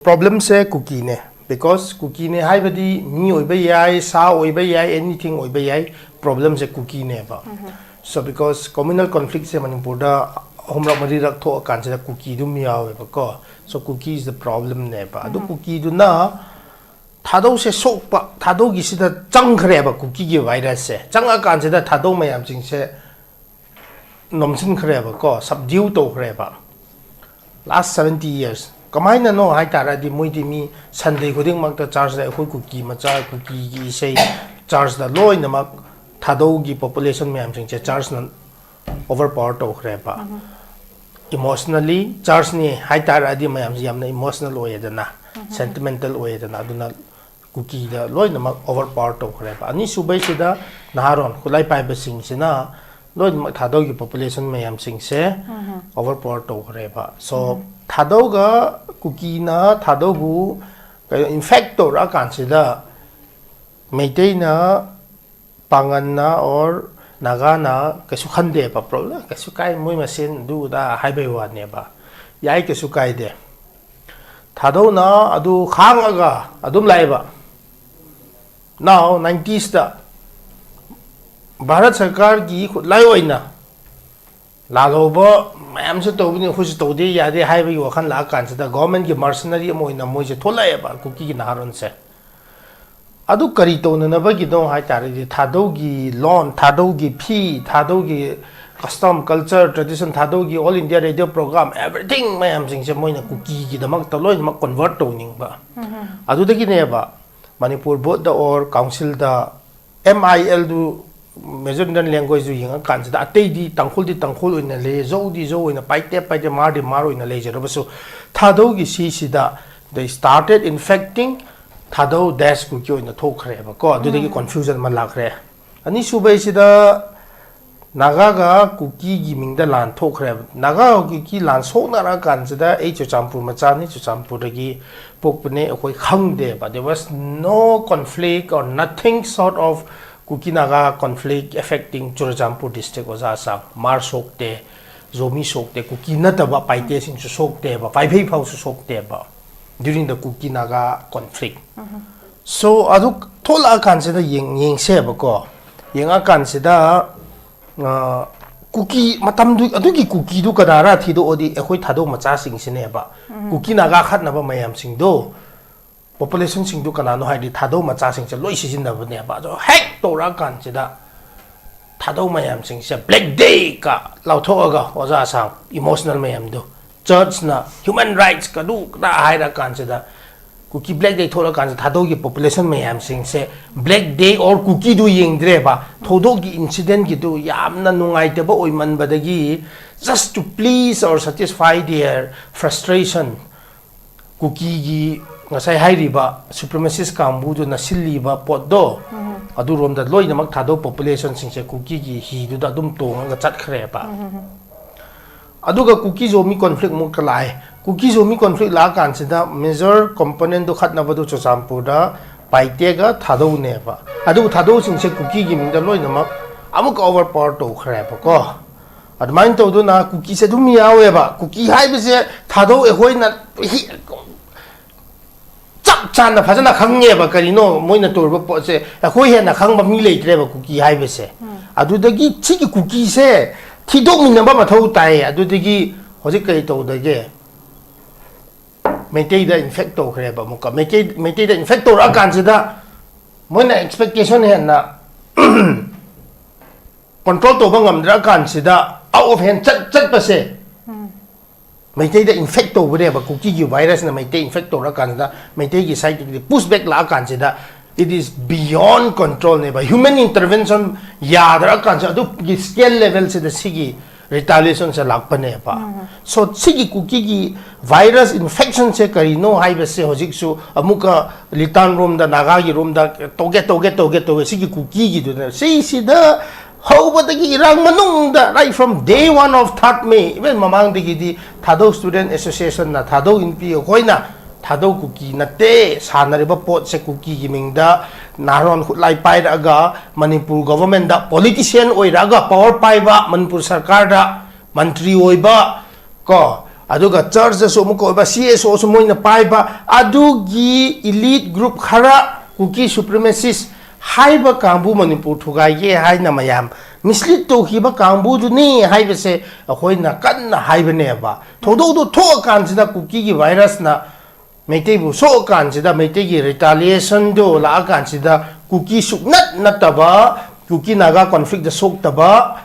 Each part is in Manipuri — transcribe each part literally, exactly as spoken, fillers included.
ꯄ꯭ꯔꯣꯕ꯭ꯂꯦꯝꯁꯦ ꯀꯨꯀꯤꯅꯦ꯫ ꯕꯤꯀꯣꯁ ꯀꯨꯀꯤꯅꯦ ꯍꯥꯏꯕꯗꯤ ꯃꯤ ꯑꯣꯏꯕ ꯌꯥꯏ, ꯁꯥ ꯑꯣꯏꯕ ꯌꯥꯏ, ꯑꯦꯅꯤꯊꯤꯡ ꯑꯣꯏꯕ ꯌꯥꯏ꯫ ꯄ꯭ꯔꯣꯕ꯭ꯂꯦꯝꯁꯦ ꯀꯨꯀꯤꯅꯦꯕ꯫ ꯁꯣ ꯕꯤꯀꯣꯁ ꯀꯣꯃ꯭ꯌꯨꯅꯦꯜ ꯀꯣꯟꯐ꯭ꯂꯤꯛꯁꯦ ꯃꯅꯤꯄꯨꯔꯗ ꯑꯍꯨꯝꯔꯛ ꯃꯔꯤꯔꯛ ꯊꯣꯛꯑꯀꯥꯟꯁꯤꯗ ꯀꯨꯀꯤ ꯑꯗꯨꯝ ꯌꯥꯎꯋꯦꯕꯀꯣ꯫ ꯁꯣ ꯀꯨꯀꯤ ꯏꯁ ꯗ ꯄ꯭ꯔꯣꯕ꯭ꯂꯦꯝꯅꯦꯕ꯫ ꯑꯗꯨ ꯀꯨꯀꯤꯗꯨꯅ ꯊꯥꯗꯧꯁꯦ ꯁꯣꯛꯄ, ꯊꯥꯗꯧꯒꯤꯁꯤꯗ ꯆꯪꯈ꯭ꯔꯦꯕ ꯀꯨꯀꯤꯒꯤ ꯚꯥꯏꯔꯁꯁꯦ꯫ ꯆꯪꯉꯀꯥꯟꯁꯤꯗ ꯊꯥꯗꯧ ꯃꯌꯥꯝꯁꯤꯡꯁꯦ ꯅꯣꯝꯁꯤꯟꯈ꯭ꯔꯦꯕꯀꯣ, ꯁꯕꯗ꯭ꯌꯨ ꯇꯧꯈ꯭ꯔꯦꯕ꯫ ꯂꯥꯁ ꯁꯕꯦꯟꯇꯤ ꯌꯔꯁ꯫ ꯀꯃꯥꯏꯅꯅꯣ ꯍꯥꯏ ꯇꯥꯔꯗꯤ, ꯃꯣꯏꯗꯤ ꯃꯤ ꯁꯟꯗꯦ ꯈꯨꯗꯤꯡꯃꯛꯇ ꯆꯔꯆꯇ ꯑꯩꯈꯣꯏ ꯀꯨꯀꯤ ꯃꯆꯥ, ꯀꯨꯀꯤꯒꯤ ꯏꯁꯩ, ꯆꯔꯆꯇ ꯂꯣꯏꯅꯃꯛ ꯊꯥꯗꯧꯒꯤ ꯄꯣꯄꯨꯂꯦꯁꯟ ꯃꯌꯥꯝꯁꯤꯡꯁꯦ ꯆꯔꯆꯅ ꯑꯣꯚꯔ ꯄꯥꯋꯔ ꯇꯧꯈ꯭ꯔꯦꯕ꯫ ꯏꯃꯣꯁꯅꯦꯜꯂꯤ ꯆꯔꯆꯅꯤ ꯍꯥꯏ ꯇꯥꯔꯗꯤ ꯃꯌꯥꯝꯁꯤ ꯌꯥꯝꯅ ꯏꯃꯣꯁꯅꯦꯜ ꯑꯣꯏꯌꯦꯗꯅ, ꯁꯦꯟꯇꯤꯃꯦꯟꯇꯦꯜ ꯑꯣꯏꯌꯦꯗꯅ, ꯑꯗꯨꯅ ꯀꯨꯀꯤꯗ ꯂꯣꯏꯅꯃꯛ ꯑꯣꯚꯔ ꯄꯥꯋꯔ ꯇꯧꯈ꯭ꯔꯦꯕ꯫ ꯑꯅꯤꯁꯨꯕꯩꯁꯤꯗ ꯅꯍꯥꯔꯣꯟ ꯈꯨꯠꯂꯥꯏ ꯄꯥꯏꯕꯁꯤꯡꯁꯤꯅ ꯂꯣꯏꯅꯃꯛ ꯊꯥꯗꯧꯒꯤ ꯄꯣꯄꯨꯂꯦꯁꯟ ꯃꯌꯥꯝꯁꯤꯡꯁꯦ ꯑꯣꯚꯔ ꯄꯥꯋꯔ ꯇꯧꯈ꯭ꯔꯦꯕ꯫ ꯁꯣ ꯊꯥꯗꯧꯒ ꯀꯨꯀꯤꯅ ꯊꯥꯗꯧꯕꯨ ꯀꯩꯅꯣ ꯏꯟꯐꯦꯛ ꯇꯧꯔꯛꯑꯀꯥꯟꯁꯤꯗ ꯃꯩꯇꯩꯅ, ꯄꯥꯡꯒꯟꯅ ꯑꯣꯔ ꯅꯥꯒꯥꯅ ꯀꯩꯁꯨ ꯈꯟꯗꯦꯕ, ꯄ꯭ꯔꯣꯕ꯭ꯂꯦꯝ ꯀꯩꯁꯨ ꯀꯥꯏ, ꯃꯣꯏ ꯃꯁꯦꯟ ꯑꯗꯨ ꯑꯗꯥ ꯍꯥꯏꯕꯩ ꯋꯥꯅꯦꯕ꯫ ꯌꯥꯏ, ꯀꯩꯁꯨ ꯀꯥꯏꯗꯦ꯫ ꯊꯥꯗꯧꯅ ꯑꯗꯨ ꯈꯥꯡꯉꯒ ꯑꯗꯨꯝ ꯂꯥꯛꯑꯦꯕ꯫ ꯅꯥꯎ ꯅꯥꯏꯟꯇꯤꯁꯇ ꯚꯥꯔꯠ ꯁꯔꯀꯥꯔꯒꯤ ꯈꯨꯠꯂꯥꯏ ꯑꯣꯏꯅ ꯂꯥꯜꯍꯧꯕ ꯃꯌꯥꯝꯁꯨ ꯇꯧꯕꯅꯤ, ꯑꯩꯈꯣꯏꯁꯨ ꯇꯧꯗꯦ ꯌꯥꯗꯦ ꯍꯥꯏꯕꯒꯤ ꯋꯥꯈꯜ ꯂꯥꯛꯑꯀꯥꯟꯁꯤꯗ ꯒꯣꯔꯃꯦꯟꯒꯤ ꯃꯔꯁꯅꯔꯤ ꯑꯃ ꯑꯣꯏꯅ ꯃꯣꯏꯁꯦ ꯊꯣꯛꯂꯛꯑꯦꯕ ꯀꯨꯀꯤꯒꯤ ꯅꯍꯥꯔꯣꯟꯁꯦ꯫ ꯑꯗꯨ ꯀꯔꯤ ꯇꯧꯅꯅꯕꯒꯤꯅꯣ ꯍꯥꯏ ꯇꯥꯔꯗꯤ ꯊꯥꯗꯧꯒꯤ ꯂꯣꯟ, ꯊꯥꯗꯧꯒꯤ ꯐꯤ, ꯊꯥꯗꯧꯒꯤ ꯀꯁꯇꯝ, ꯀꯜꯆꯔ, ꯇ꯭ꯔꯦꯗꯤꯁꯟ, ꯊꯥꯗꯧꯒꯤ all India radio program, everything ꯃꯌꯥꯝꯁꯤꯡꯁꯦ ꯃꯣꯏꯅ ꯀꯨꯀꯤꯒꯤꯗꯃꯛꯇ ꯂꯣꯏꯅꯃꯛ ꯀꯟꯚꯔꯠ ꯇꯧꯅꯤꯡꯕ꯫ ꯑꯗꯨꯗꯒꯤꯅꯦꯕ ꯃꯅꯤꯄꯨꯔ ꯕꯣꯔꯗ ꯑꯣꯔ ꯀꯥꯎꯟꯁꯤꯜꯗ ꯑꯦꯝ ꯑꯥꯏ ꯑꯦꯜꯗꯨ, ꯃꯦꯖꯣꯔꯤꯇꯤꯅꯦꯜ ꯂꯦꯡꯒ꯭ꯋꯦꯖꯇꯨ ꯌꯦꯡꯉꯀꯥꯟꯁꯤꯗ ꯑꯇꯩꯗꯤ ꯇꯥꯡꯈꯨꯜꯗꯤ ꯇꯥꯡꯈꯨꯜ ꯑꯣꯏꯅ ꯂꯩ, ꯖꯧꯗꯤ ꯖꯧ ꯑꯣꯏꯅ, ꯄꯥꯏꯇꯦ ꯄꯥꯏꯇꯦ, ꯃꯥꯔꯗꯤ ꯃꯥꯔ ꯑꯣꯏꯅ ꯂꯩꯖꯔꯕꯁꯨ ꯊꯥꯗꯧꯒꯤ ꯁꯤꯁꯤꯗ they started infecting Thadou days ꯀꯨꯀꯤ ꯑꯣꯏꯅ ꯊꯣꯛꯈ꯭ꯔꯦꯕꯀꯣ꯫ ꯑꯗꯨꯗꯒꯤ ꯀꯣꯟꯐ꯭ꯌꯨꯖꯟ ꯑꯃ ꯂꯥꯛꯈ꯭ꯔꯦ꯫ ꯑꯅꯤꯁꯨꯕꯩꯁꯤꯗ ꯅꯥꯒꯥꯒ ꯀꯨꯀꯤꯒꯤ ꯃꯤꯡꯗ ꯂꯥꯟ ꯊꯣꯛꯈ꯭ꯔꯦꯕ꯫ ꯅꯥꯒꯥ ꯀꯨꯀꯤ ꯂꯥꯟ ꯁꯣꯛꯅꯔꯀꯥꯟꯁꯤꯗ ꯑꯩ ꯆꯨꯔꯆꯥꯟꯄꯨꯔ ꯃꯆꯥꯅꯤ, ꯆꯨꯔꯆꯥꯟꯄꯨꯔꯗꯒꯤ ꯄꯣꯛꯄꯅꯦ, ꯑꯩꯈꯣꯏ ꯈꯪꯗꯦꯕ꯫ There was no conflict or nothing sort of Kuki Naga conflict affecting Churachandpur district, ꯑꯣꯖꯥ ꯑꯁꯥꯝ꯫ ꯃꯥꯔ ꯁꯣꯛꯇꯦ, ꯖꯣꯃꯤ ꯁꯣꯛꯇꯦ, ꯀꯨꯀꯤ ꯅꯠꯇꯕ ꯄꯥꯏꯇꯦꯁꯤꯡꯁꯨ ꯁꯣꯛꯇꯦꯕ, ꯄꯥꯏꯐꯩ ꯐꯥꯎꯁꯨ ꯁꯣꯛꯇꯦꯕ꯫ during the Kuki Naga conflict. So ꯑꯗꯨ ꯊꯣꯛꯂꯛꯑꯀꯥꯟꯁꯤꯗ ꯌꯦꯡ ꯌꯦꯡꯁꯦꯕꯀꯣ, ꯌꯦꯡꯉꯛꯑꯀꯥꯟꯁꯤꯗ ꯑ, ꯀꯨꯀꯤ ꯃꯇꯝꯗꯨ ꯑꯗꯨꯒꯤ ꯀꯨꯀꯤꯗꯨ ꯀꯅꯥꯔ ꯊꯤꯗꯣꯛꯑꯗꯤ ꯑꯩꯈꯣꯏ ꯊꯥꯗꯧ ꯃꯆꯥꯁꯤꯡꯁꯤꯅꯦꯕ꯫ ꯀꯨꯀꯤ ꯅꯥꯒꯥ ꯈꯠꯅꯕ ꯃꯌꯥꯝꯁꯤꯡꯗꯣ, ꯄꯣꯄꯨꯂꯦꯁꯟꯁꯤꯡꯗꯨ ꯀꯅꯥꯅꯣ ꯍꯥꯏꯗꯤ ꯊꯥꯗꯧ ꯃꯆꯥꯁꯤꯡꯁꯦ ꯂꯣꯏ ꯁꯤꯖꯤꯟꯅꯕꯅꯦꯕ꯫ ꯑꯗꯣ ꯍꯦꯛ ꯇꯧꯔꯛꯑꯀꯥꯟꯁꯤꯗ ꯊꯥꯗꯧ ꯃꯌꯥꯝꯁꯤꯡꯁꯦ "Black Day" ꯀ ꯂꯥꯎꯊꯣꯛꯑꯒ, ꯑꯣꯖꯥ ꯑꯁꯥꯡ, ꯏꯃꯣꯁꯅꯦꯜ ꯃꯌꯥꯝꯗꯣ, ꯆꯔꯆꯅ human rights ꯀꯗꯨ ꯀꯗꯥ ꯍꯥꯏꯔ ꯀꯥꯟꯁꯤꯗ, ꯀꯨꯀꯤ Black Day ꯊꯣꯛꯂꯀꯥꯟꯁꯤꯗ ꯊꯥꯗꯧꯒꯤ ꯄꯣꯄꯨꯂꯦꯁꯟ ꯃꯌꯥꯝꯁꯤꯡꯁꯦ Black Day or ꯀꯨꯀꯤꯗꯨ ꯌꯦꯡꯗ꯭ꯔꯦꯕ꯫ ꯊꯧꯗꯣꯛꯀꯤ ꯏꯟꯁꯤꯗꯦꯟꯒꯤꯗꯨ ꯌꯥꯝꯅ ꯅꯨꯡꯉꯥꯏꯇꯕ ꯑꯣꯏꯃꯟꯕꯗꯒꯤ, just to please or satisfy their frustration, ꯀꯨꯀꯤꯒꯤ ꯉꯁꯥꯏ ꯍꯥꯏꯔꯤꯕ ꯁꯨꯄ꯭ꯔꯤꯃꯦꯁꯤꯁ ꯀꯥꯡꯕꯨꯗꯨꯅ ꯁꯤꯜꯂꯤꯕ ꯄꯣꯠꯇꯣ, ꯑꯗꯨꯔꯣꯝꯗ ꯂꯣꯏꯅꯃꯛ ꯊꯥꯗꯧ ꯄꯣꯄꯨꯂꯦꯁꯟꯁꯤꯡꯁꯦ ꯀꯨꯀꯤꯒꯤ ꯍꯤꯗꯨꯗ ꯑꯗꯨꯝ ꯇꯣꯡꯉꯒ ꯆꯠꯈ꯭ꯔꯦꯕ꯫ ꯑꯗꯨꯒ ꯀꯨꯀꯤ ꯖꯣꯃꯤ ꯀꯣꯟꯐ꯭ꯂꯤꯛ ꯑꯃꯨꯛꯀ ꯂꯥꯛꯑꯦ꯫ ꯀꯨꯀꯤ ꯖꯣꯃꯤ ꯀꯣꯟꯐ꯭ꯂꯤꯛ ꯂꯥꯛꯑꯀꯥꯟꯁꯤꯗ ꯃꯦꯖꯔ ꯀꯣꯝꯄꯣꯅꯦꯟꯗꯨ ꯈꯠꯅꯕꯗꯨ ꯆꯨꯔꯆꯥꯟꯄꯨꯔꯗ ꯄꯥꯏꯇꯦꯒ ꯊꯥꯗꯧꯅꯦꯕ꯫ ꯑꯗꯨꯕꯨ ꯊꯥꯗꯧꯁꯤꯡꯁꯦ ꯀꯨꯀꯤꯒꯤ ꯃꯤꯡꯗ ꯂꯣꯏꯅꯃꯛ ꯑꯃꯨꯛꯀ ꯑꯣꯚꯔ ꯄꯥꯋꯔ ꯇꯧꯈ꯭ꯔꯦꯕꯀꯣ꯫ ꯑꯗꯨꯃꯥꯏꯅ ꯇꯧꯗꯨꯅ ꯀꯨꯀꯤꯁꯦ ꯑꯗꯨꯝ ꯌꯥꯎꯋꯦꯕ꯫ ꯀꯨꯀꯤ ꯍꯥꯏꯕꯁꯦ ꯊꯥꯗꯧ ꯑꯩꯈꯣꯏꯅ ꯍꯤ-, ꯆꯞ ꯆꯥꯅ ꯐꯖꯅ ꯈꯪꯉꯦꯕ ꯀꯔꯤꯅꯣ ꯃꯣꯏꯅ ꯇꯧꯔꯤꯕ ꯄꯣꯠꯁꯦ꯫ ꯑꯩꯈꯣꯏ ꯍꯦꯟꯅ ꯈꯪꯕ ꯃꯤ ꯂꯩꯇ꯭ꯔꯦꯕ ꯀꯨꯀꯤ ꯍꯥꯏꯕꯁꯦ꯫ ꯑꯗꯨꯗꯒꯤ ꯁꯤꯒꯤ ꯀꯨꯀꯤꯁꯦ ꯊꯤꯗꯣꯛꯃꯤꯟꯅꯕ ꯃꯊꯧ ꯇꯥꯏꯌꯦ꯫ ꯑꯗꯨꯗꯒꯤ ꯍꯧꯖꯤꯛ ꯀꯔꯤ ꯇꯧꯗꯒꯦ? ꯃꯩꯇꯩꯗ ꯏꯟꯐꯦꯛ ꯇꯧꯈ꯭ꯔꯦꯕ ꯑꯃꯨꯛꯀ꯫ ꯃꯩꯇꯩ, ꯃꯩꯇꯩꯗ ꯏꯟꯐꯦꯛ ꯇꯧꯔꯛꯑꯀꯥꯟꯁꯤꯗ ꯃꯣꯏꯅ ꯑꯦꯛꯁꯄꯦꯛꯇꯦꯁꯟ ꯍꯦꯟꯅ ꯀꯟꯇ꯭ꯔꯣꯜ ꯇꯧꯕ ꯉꯝꯗ꯭ꯔꯀꯥꯟꯁꯤꯗ, ꯑꯥꯎꯠ ꯑꯣꯐ ꯍꯦꯟ ꯆꯠ-, ꯆꯠꯄꯁꯦ, ꯃꯩꯇꯩꯗ ꯏꯟꯐꯦꯛ ꯇꯧꯕꯅꯦꯕ꯫ ꯀꯨꯀꯤꯒꯤ ꯚꯥꯏꯔꯁꯅ ꯃꯩꯇꯩ ꯏꯟꯐꯦꯛ ꯇꯧꯔꯀꯥꯟꯁꯤꯗ, ꯃꯩꯇꯩꯒꯤ ꯁꯥꯏꯠꯇꯒꯤ ꯄꯨꯁ ꯕꯦꯛ ꯂꯥꯛꯑꯀꯥꯟꯁꯤꯗ, it is beyond control ꯅꯦꯕ꯫ ꯍ꯭ꯌꯨꯃꯦꯟ ꯏꯟꯇꯔꯚꯦꯟꯁꯟ ꯌꯥꯗ꯭ꯔꯀꯥꯟꯁꯤꯗ, ꯑꯗꯨꯒꯤ ꯁ꯭ꯀꯦꯜ ꯂꯦꯚꯦꯜꯁꯤꯗ ꯁꯤꯒꯤ ꯔꯤꯇꯥꯂꯤꯌꯦꯁꯟꯁꯦ ꯂꯥꯛꯄꯅꯦꯕ꯫ ꯁꯣ ꯁꯤꯒꯤ ꯀꯨꯀꯤꯒꯤ ꯚꯥꯏꯔꯁ ꯏꯟꯐꯦꯛꯁꯟꯁꯦ ꯀꯔꯤꯅꯣ ꯍꯥꯏꯕꯁꯦ ꯍꯧꯖꯤꯛꯁꯨ ꯑꯃꯨꯛꯀ ꯂꯤꯇꯥꯟ ꯔꯣꯝꯗ, ꯅꯥꯒꯥꯒꯤ ꯔꯣꯝꯗ ꯇꯧꯒꯦ, ꯇꯧꯒꯦ, ꯇꯧꯒꯦ, ꯇꯧꯒꯦ꯫ ꯁꯤꯒꯤ ꯀꯨꯀꯤꯒꯤꯗꯨꯅ, ꯁꯤꯁꯤꯗ ꯍꯧꯕꯗꯒꯤ ꯏꯔꯥꯡ ꯃꯅꯨꯡꯗ, right from day one of third May, even ꯃꯃꯥꯡꯗꯒꯤꯗꯤ ꯊꯥꯗꯧ ꯁ꯭ꯇꯨꯗꯦꯟ ꯑꯦꯁꯣꯁꯤꯌꯦꯁꯟꯅ, ꯊꯥꯗꯧ ꯏꯟꯄꯤ ꯑꯩꯈꯣꯏꯅ, ꯊꯥꯗꯧ ꯀꯨꯀꯤ ꯅꯠꯇꯦ, ꯁꯥꯟꯅꯔꯤꯕ ꯄꯣꯠꯁꯦ ꯀꯨꯀꯤꯒꯤ ꯃꯤꯡꯗ ꯅꯥꯔꯣꯟ ꯈꯨꯠꯂꯥꯏ ꯄꯥꯏꯔꯛꯑꯒ ꯃꯅꯤꯄꯨꯔ ꯒꯣꯚꯔꯟꯃꯦꯟꯗ ꯄꯣꯂꯤꯇꯤꯁꯤꯌꯟ ꯑꯣꯏꯔꯛꯑꯒ ꯄꯥꯋꯔ ꯄꯥꯏꯕ, ꯃꯅꯤꯄꯨꯔ ꯁꯔꯀꯥꯔꯗ ꯃꯟꯇ꯭ꯔꯤ ꯑꯣꯏꯕ, ꯀꯣ, ꯑꯗꯨꯒ ꯆꯔꯆꯇꯁꯨ ꯑꯃꯨꯛꯀ ꯑꯣꯏꯕ, ꯁꯤ ꯑꯦꯁ ꯑꯣꯁꯨ ꯃꯣꯏꯅ ꯄꯥꯏꯕ, ꯑꯗꯨꯒꯤ ꯏꯂꯤꯠ ꯒ꯭ꯔꯨꯞ ꯈꯔ, ꯀꯨꯀꯤ ꯁꯨꯄ꯭ꯔꯤꯃꯦꯁꯤꯁ ꯍꯥꯏꯕ ꯀꯥꯡꯕꯨ ꯃꯅꯤꯄꯨꯔ ꯊꯨꯒꯥꯏꯒꯦ ꯍꯥꯏꯅ ꯃꯌꯥꯝ ꯃꯤꯁꯂꯤꯠ ꯇꯧꯈꯤꯕ ꯀꯥꯡꯕꯨꯗꯨꯅꯤ ꯍꯥꯏꯕꯁꯦ ꯑꯩꯈꯣꯏꯅ ꯀꯟꯅ ꯍꯥꯏꯕꯅꯦꯕ꯫ ꯊꯧꯗꯣꯛꯇꯨ ꯊꯣꯛꯑꯀꯥꯟꯁꯤꯗ ꯀꯨꯀꯤꯒꯤ ꯚꯥꯏꯔꯁꯅ ꯃꯩꯇꯩꯕꯨ ꯁꯣꯛꯑꯀꯥꯟꯁꯤꯗ ꯃꯩꯇꯩꯒꯤ ꯔꯤꯇꯥꯂꯤꯌꯦꯁꯟꯗꯣ ꯂꯥꯛꯑꯀꯥꯟꯁꯤꯗ ꯀꯨꯀꯤ ꯁꯨꯛꯅꯠ ꯅꯠꯇꯕ, ꯀꯨꯀꯤ ꯅꯥꯒꯥ ꯀꯣꯟꯐ꯭ꯂꯤꯛꯇ ꯁꯣꯛꯇꯕ,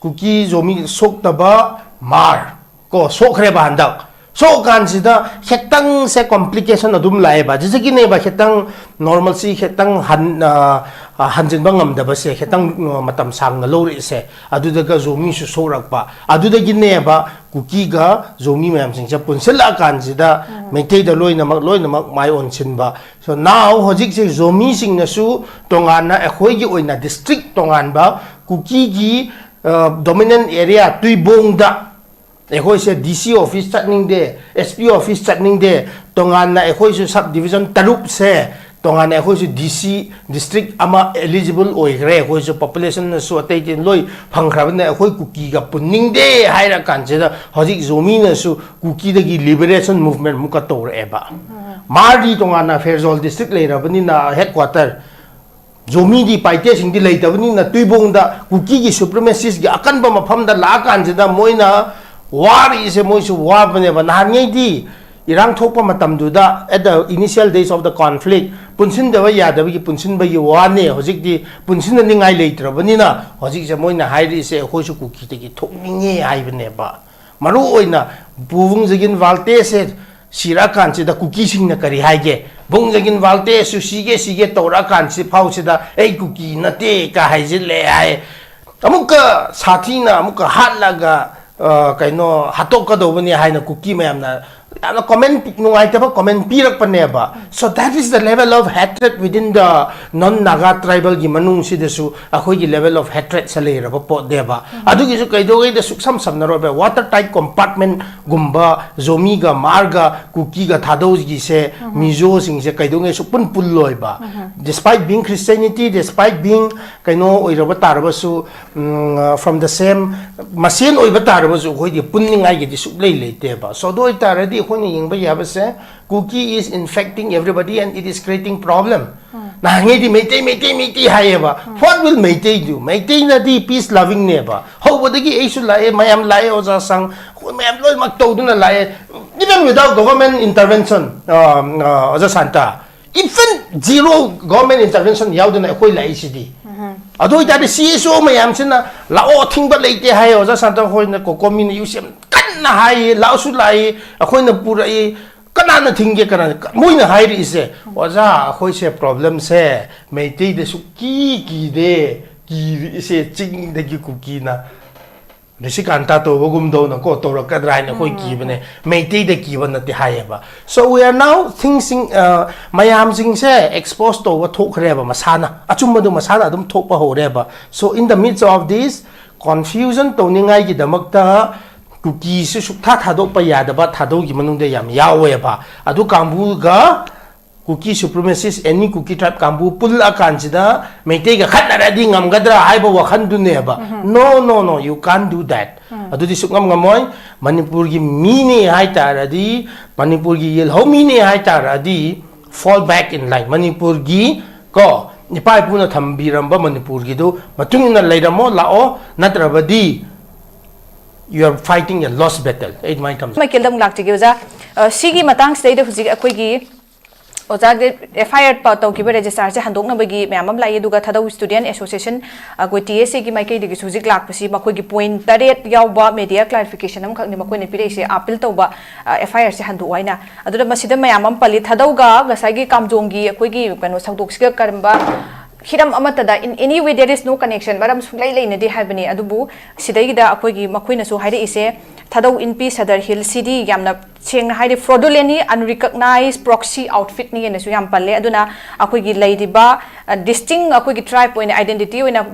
ꯀꯨꯀꯤ ꯖꯣꯃꯤ ꯁꯣꯛꯇꯕ, ꯃꯥꯔ ꯀꯣ ꯁꯣꯛꯈ꯭ꯔꯦꯕ ꯍꯟꯗꯛ꯫ ꯁꯣꯛꯑꯀꯥꯟꯁꯤꯗ ꯈꯤꯇꯪꯁꯦ ꯀꯣꯝꯄ꯭ꯂꯤꯀꯦꯁꯟ ꯑꯗꯨꯝ ꯂꯥꯛꯑꯦꯕ꯫ ꯁꯤꯗꯒꯤꯅꯦꯕ ꯈꯤꯇꯪ ꯅꯣꯔꯃꯦꯜꯁꯤ ꯈꯤꯇꯪ ꯍꯟ-, ꯑ, ꯑ, ꯍꯟꯖꯤꯟꯕ ꯉꯝꯗꯕꯁꯦ, ꯈꯤꯇꯪ, ꯑ, ꯃꯇꯝ ꯁꯥꯡꯅ ꯂꯧꯔꯛꯏꯁꯦ꯫ ꯑꯗꯨꯗꯒ ꯖꯣꯃꯤꯁꯨ ꯁꯣꯛꯂꯛꯄ꯫ ꯑꯗꯨꯗꯒꯤꯅꯦꯕ ꯀꯨꯀꯤꯒ ꯖꯣꯃꯤ ꯃꯌꯥꯝꯁꯤꯡꯁꯦ ꯄꯨꯟꯁꯤꯜꯂꯛꯑꯀꯥꯟꯁꯤꯗ ꯃꯩꯇꯩꯗ ꯂꯣꯏꯅꯃꯛ, ꯂꯣꯏꯅꯃꯛ ꯃꯥꯏ ꯑꯣꯟꯁꯤꯟꯕ꯫ So now ꯍꯧꯖꯤꯛꯁꯦ ꯖꯣꯃꯤꯁꯤꯡꯅꯁꯨ ꯇꯣꯉꯥꯟꯅ ꯑꯩꯈꯣꯏꯒꯤ ꯑꯣꯏꯅ ꯗꯤꯁꯇ꯭ꯔꯤꯛ ꯇꯣꯉꯥꯟꯕ ꯀꯨꯀꯤꯒꯤ, ꯑ, ꯗꯣꯃꯤꯅꯦꯟ ꯑꯦꯔꯤꯌꯥ ꯇꯨꯏꯕꯣꯡꯗ ꯑꯩꯈꯣꯏꯁꯦ ꯗꯤ ꯁꯤ ꯑꯣꯐꯤꯁ ꯆꯠꯅꯤꯡꯗꯦ, ꯑꯦꯁ ꯄꯤ ꯑꯣꯐꯤꯁ ꯆꯠꯅꯤꯡꯗꯦ, ꯇꯣꯉꯥꯟꯅ ꯑꯩꯈꯣꯏꯁꯨ ꯁꯕ ꯗꯤꯕꯤꯖꯟ ꯇꯔꯨꯛꯁꯦ ꯇꯣꯉꯥꯟꯅ ꯑꯩꯈꯣꯏꯁꯨ ꯗꯤ ꯁꯤ ꯗꯤꯁꯇ꯭ꯔꯤꯛ ꯑꯃ ꯑꯦꯂꯤꯖꯤꯕꯜ ꯑꯣꯏꯈ꯭ꯔꯦ꯫ ꯑꯩꯈꯣꯏꯁꯨ ꯄꯣꯄꯨꯂꯦꯁꯟꯅꯁꯨ ꯑꯇꯩ ꯑꯇꯩ ꯂꯣꯏ ꯐꯪꯈ꯭ꯔꯕꯅꯤꯅ ꯑꯩꯈꯣꯏ ꯀꯨꯀꯤꯒ ꯄꯨꯟꯅꯤꯡꯗꯦ ꯍꯥꯏꯔ ꯀꯥꯟꯁꯤꯗ ꯍꯧꯖꯤꯛ ꯖꯣꯃꯤꯅꯁꯨ ꯀꯨꯀꯤꯗꯒꯤ ꯂꯤꯕꯔꯦꯁꯟ ꯃꯨꯚꯃꯦꯟ ꯑꯃꯨꯛꯀ ꯇꯧꯔꯛꯑꯦꯕ꯫ ꯃꯥꯔꯗꯤ ꯇꯣꯉꯥꯟꯅ ꯐꯦꯔꯖꯣꯜ ꯗꯤꯁꯇ꯭ꯔꯤꯛ ꯂꯩꯔꯕꯅꯤꯅ ꯍꯦꯗ ꯀ꯭ꯋꯥꯇꯔ, ꯖꯣꯃꯤꯗꯤ ꯄꯥꯏꯇꯦꯁꯤꯡꯗꯤ ꯂꯩꯇꯕꯅꯤꯅ ꯇꯨꯏꯕꯣꯡꯗ ꯀꯨꯀꯤꯒꯤ ꯁꯨꯄ꯭ꯔꯤꯃꯦꯁꯤꯁꯀꯤ ꯑꯀꯟꯕ ꯃꯐꯝꯗ ꯂꯥꯛꯑꯀꯥꯟꯁꯤꯗ ꯃꯣꯏꯅ ꯋꯥꯔꯤꯁꯦ ꯃꯣꯏꯁꯨ ꯋꯥꯕꯅꯦꯕ꯫ ꯅꯍꯥꯟꯉꯩꯗꯤ ꯏꯔꯥꯡ ꯊꯣꯛꯄ ꯃꯇꯝꯗꯨꯗ, at the initial days of the conflict, ꯄꯨꯟꯁꯤꯟꯗꯕ ꯌꯥꯗꯕꯒꯤ ꯄꯨꯟꯁꯤꯟꯕꯒꯤ ꯋꯥꯅꯦ꯫ ꯍꯧꯖꯤꯛꯇꯤ ꯄꯨꯟꯁꯤꯟꯅꯅꯤꯡꯉꯥꯏ ꯂꯩꯇ꯭ꯔꯕꯅꯤꯅ ꯍꯧꯖꯤꯛꯁꯦ ꯃꯣꯏꯅ ꯍꯥꯏꯔꯤꯁꯦ ꯑꯩꯈꯣꯏꯁꯨ ꯀꯨꯀꯤꯗꯒꯤ ꯊꯣꯛꯅꯤꯡꯉꯦ ꯍꯥꯏꯕꯅꯦꯕ꯫ ꯃꯔꯨ ꯑꯣꯏꯅ ꯄꯨꯕꯨꯡ ꯖꯒꯤꯟ ꯋꯥꯜꯇꯦꯁꯦ ꯁꯤꯔꯛꯑꯀꯥꯟꯁꯤꯗ ꯀꯨꯀꯤꯁꯤꯡꯅ ꯀꯔꯤ ꯍꯥꯏꯒꯦ? ꯕꯨꯡ ꯖꯒꯤꯟ ꯋꯥꯜꯇꯦꯁꯨ ꯁꯤꯒꯦ ꯁꯤꯒꯦ ꯇꯧꯔꯛꯑꯀꯥꯟꯁꯤ ꯐꯥꯎꯁꯤꯗ ꯑꯩ ꯀꯨꯀꯤ ꯅꯠꯇꯦ ꯀ ꯍꯥꯏꯖꯤꯜꯂꯦ ꯍꯥꯏ꯫ ꯑꯃꯨꯛꯀ ꯁꯥꯊꯤꯅ ꯑꯃꯨꯛꯀ ꯍꯥꯠꯂꯒ, ꯑ, ꯀꯩꯅꯣ, ꯍꯥꯠꯇꯣꯛꯀꯗꯧꯕꯅꯤ ꯍꯥꯏꯅ ꯀꯨꯀꯤ ꯃꯌꯥꯝꯅ ꯌꯥꯝꯅ ꯀꯣꯃꯦꯟ ꯅꯨꯡꯉꯥꯏꯇꯕ comment ꯄꯤꯔꯛꯄꯅꯦꯕ꯫ So that is the level of hatred within the non Naga tribal ꯒꯤ ꯃꯅꯨꯡꯁꯤꯗꯁꯨ ꯑꯩꯈꯣꯏꯒꯤ level of hatred ꯁꯦ ꯂꯩꯔꯕ ꯄꯣꯠꯅꯦꯕ꯫ ꯑꯗꯨꯒꯤꯁꯨ ꯀꯩꯗꯧꯉꯩꯗ ꯁꯨꯛꯁꯝ ꯁꯝꯅꯔꯣꯏꯕ꯫ Water tight compartment ꯒꯨꯝꯕ ꯖꯣꯃꯤꯒ ꯃꯥꯔꯒ ꯀꯨꯀꯤꯒ ꯊꯥꯗꯧꯒꯤꯁꯦ ꯃꯤꯖꯣꯁꯤꯡꯁꯦ ꯀꯩꯗꯧꯉꯩ ꯁꯨꯛꯄꯨꯟ ꯄꯨꯜꯂꯣꯏꯕ꯫ Despite being Christianity, despite being ꯀꯩꯅꯣ ꯑꯣꯏꯔꯕ ꯇꯥꯔꯕꯁꯨ, ꯎꯝ, from the same ꯃꯁꯦꯟ ꯑꯣꯏꯕ ꯇꯥꯔꯕꯁꯨ ꯑꯩꯈꯣꯏꯗꯤ ꯄꯨꯟꯅꯤꯡꯉꯥꯏꯒꯤꯗꯤ ꯁꯨꯛꯂꯩ ꯂꯩꯇꯦꯕ꯫ So ꯑꯗꯨ ꯑꯣꯏꯇꯥꯔꯗꯤ ꯑꯩꯈꯣꯏꯅ ꯌꯦꯡꯕ ꯌꯥꯕꯁꯦ, Kuki is infecting everybody and it is creating problem. ꯅꯍꯥꯟꯉꯩꯗꯤ Meitei Meitei Meitei ꯍꯥꯏꯌꯦꯕ꯫ What will Meitei do? ꯃꯩꯇꯩꯅꯗꯤ peace loving ꯅꯦꯕ꯫ ꯍꯧꯕꯗꯒꯤ ꯑꯩꯁꯨ ꯂꯥꯛꯑꯦ, ꯃꯌꯥꯝ ꯂꯥꯛꯑꯦ, ꯑꯣꯖꯥ ꯁꯪ, ꯑꯩꯈꯣꯏ ꯃꯌꯥꯝ ꯂꯣꯏꯅꯃꯛ ꯇꯧꯗꯨꯅ ꯂꯥꯛꯑꯦ꯫ Even without government intervention, ꯑ, ꯑ, ꯑꯣꯖꯥ Santa, even zero government intervention ꯌꯥꯎꯗꯅ ꯑꯩꯈꯣꯏ ꯂꯥꯛꯏꯁꯤꯗꯤ꯫ ꯑꯗꯨ ꯑꯣꯏꯇꯥꯔꯗꯤ C S O ꯃꯌꯥꯝꯁꯤꯅ ꯂꯥꯛꯑꯣ, ꯑꯊꯤꯡꯕ ꯂꯩꯇꯦ ꯍꯥꯏꯌꯦ꯫ ꯑꯣꯖꯥ ꯁꯥꯟꯇ ꯍꯣꯏꯅ ꯀꯣꯀꯣꯃꯤꯅ ꯌꯨ ꯁꯤ ꯑꯦꯝ ꯀꯟꯅ ꯍꯥꯏꯌꯦ, ꯂꯥꯛꯑꯁꯨ ꯂꯥꯛꯏ, ꯑꯩꯈꯣꯏꯅ ꯄꯨꯔꯛꯏ, ꯀꯅꯥꯅ ꯊꯤꯡꯒꯦ? ꯀꯅꯥꯅ? ꯃꯣꯏꯅ ꯍꯥꯏꯔꯛꯏꯁꯦ, "ꯑꯣꯖꯥ, ꯑꯩꯈꯣꯏꯁꯦ problemꯁꯦ ꯃꯩꯇꯩꯗꯁꯨ ꯀꯤ ꯀꯤꯗꯦ, ꯀꯤꯔꯤꯁꯦ ꯆꯤꯡꯗꯒꯤ ꯀꯨꯀꯤꯅ ꯅꯤꯁꯤꯀꯥꯟꯇ ꯇꯧꯕꯒꯨꯝꯗꯧꯅ ꯀꯣ ꯇꯧꯔꯛꯀꯗ꯭ꯔꯥ ꯍꯥꯏꯅ ꯑꯩꯈꯣꯏ ꯀꯤꯕꯅꯦ, ꯃꯩꯇꯩꯗ ꯀꯤꯕ ꯅꯠꯇꯦ" ꯍꯥꯏꯌꯦꯕ꯫ So we are now thinking, ꯑ, ꯃꯌꯥꯝꯁꯤꯡꯁꯦ expose ꯇꯧꯕ ꯊꯣꯛꯈ꯭ꯔꯦꯕ, ꯃꯁꯥꯅ ꯑꯆꯨꯝꯕꯗꯨ ꯃꯁꯥꯅ ꯑꯗꯨꯝ ꯊꯣꯛꯄ ꯍꯧꯔꯦꯕ꯫ So in the midst of this confusion ꯇꯧꯅꯤꯡꯉꯥꯏꯒꯤꯗꯃꯛꯇ ꯀꯨꯀꯤꯁꯨ ꯁꯨꯛꯊꯥ ꯊꯥꯗꯣꯛꯄ ꯌꯥꯗꯕ ꯊꯥꯗꯧꯒꯤ ꯃꯅꯨꯡꯗ ꯌꯥꯝ ꯌꯥꯎꯋꯦꯕ꯫ ꯑꯗꯨ ꯀꯥꯡꯕꯨꯒ Kuki supremacist, any Kuki tribe ꯀꯥꯡꯕꯨ ꯄꯨꯜꯂꯛꯑꯀꯥꯟꯁꯤꯗ ꯃꯩꯇꯩꯒ ꯈꯠꯅꯔꯗꯤ ꯉꯝꯒꯗ꯭ꯔꯥ ꯍꯥꯏꯕ ꯋꯥꯈꯜꯗꯨꯅꯦꯕ꯫ No, no, no, you can't do that. ꯑꯗꯨꯗꯤ ꯁꯨꯛꯉꯝ ꯉꯝꯃꯣꯏ꯫ ꯃꯅꯤꯄꯨꯔꯒꯤ ꯃꯤꯅꯦ ꯍꯥꯏꯇꯥꯔꯗꯤ, ꯃꯅꯤꯄꯨꯔꯒꯤ ꯌꯦꯜꯍꯧ ꯃꯤꯅꯦ ꯍꯥꯏꯇꯥꯔꯗꯤ, fall back in line. ꯃꯅꯤꯄꯨꯔꯒꯤ ꯀꯣ ꯏꯄꯥ ꯏꯄꯨꯅ ꯊꯝꯕꯤꯔꯝꯕ ꯃꯅꯤꯄꯨꯔꯒꯤꯗꯨ ꯃꯇꯨꯡ ꯏꯟꯅ ꯂꯩꯔꯝꯃꯣ, ꯂꯥꯛꯑꯣ, ꯅꯠꯇ꯭ꯔꯕꯗꯤ you are fighting a lost battle. ꯑꯩ ꯑꯗꯨꯃꯥꯏꯅ ꯊꯝꯖꯒꯦ꯫ ꯃꯥꯏꯀꯦꯜꯗ ꯑꯃꯨꯛ ꯂꯥꯛꯆꯒꯦ ꯑꯣꯖꯥ꯫ ꯑ, ꯁꯤꯒꯤ ꯃꯇꯥꯡꯁꯤꯗꯩꯗ ꯍꯧꯖꯤꯛ ꯑꯩꯈꯣꯏꯒꯤ ꯑꯣꯖꯥꯒꯤ F I R ꯇꯧꯈꯤꯕ registerꯁꯦ ꯍꯟꯗꯣꯛꯅꯕꯒꯤ ꯃꯌꯥꯝ ꯑꯃ ꯂꯥꯛꯏ, ꯑꯗꯨꯒ ꯊꯥꯗꯧ student association, ꯑꯩꯈꯣꯏ T S Aꯒꯤ ꯃꯥꯏꯀꯩꯗꯒꯤꯁꯨ ꯍꯧꯖꯤꯛ ꯂꯥꯛꯄꯁꯤ ꯃꯈꯣꯏꯒꯤ point ꯇꯔꯦꯠ ꯌꯥꯎꯕ media clarification ꯑꯃꯈꯛꯅꯤ ꯃꯈꯣꯏꯅ ꯄꯤꯔꯛꯏꯁꯦ, appeal ꯇꯧꯕ, ꯑ, F I Rꯁꯦ ꯍꯟꯗꯣꯛꯑꯣ ꯍꯥꯏꯅ꯫ ꯑꯗꯨꯗ ꯃꯁꯤꯗ ꯃꯌꯥꯝ ꯑꯃ ꯄꯜꯂꯤ, ꯊꯥꯗꯧꯒ ꯉꯁꯥꯏꯒꯤ ꯀꯥꯝꯖꯣꯡꯒꯤ ꯑꯩꯈꯣꯏꯒꯤ ꯀꯩꯅꯣ ꯁꯧꯗꯣꯛꯁꯤꯒ ꯀꯔꯝꯕ ꯍꯤꯔꯝ ꯑꯃꯠꯇꯗ in any way there is no connection, ꯃꯔꯝ ꯁꯨꯡꯂꯩ ꯂꯩꯅꯗꯦ ꯍꯥꯏꯕꯅꯤ꯫ ꯑꯗꯨꯕꯨ ꯁꯤꯗꯩꯗ ꯑꯩꯈꯣꯏꯒꯤ ꯃꯈꯣꯏꯅꯁꯨ ꯍꯥꯏꯔꯛꯏꯁꯦ, ꯊꯥꯗꯧ ꯏꯟꯄꯤ ꯁꯗꯔ ꯍꯤꯜꯁꯤꯗꯤ ꯌꯥꯝꯅ ꯁꯦꯡꯅ ꯍꯥꯏꯔꯗꯤ fraudulently unrecognized proxy outfitꯅꯤ ꯍꯥꯏꯅꯁꯨ ꯌꯥꯝ ꯄꯜꯂꯦ꯫ ꯑꯗꯨꯅ ꯑꯩꯈꯣꯏꯒꯤ ꯂꯩꯔꯤꯕ ꯗꯤꯁꯇꯤꯡ ꯑꯩꯈꯣꯏꯒꯤ ꯇ꯭ꯔꯥꯏꯕ ꯑꯣꯏꯅ, ꯑꯥꯏꯗꯦꯟꯇꯤꯇꯤ ꯑꯣꯏꯅ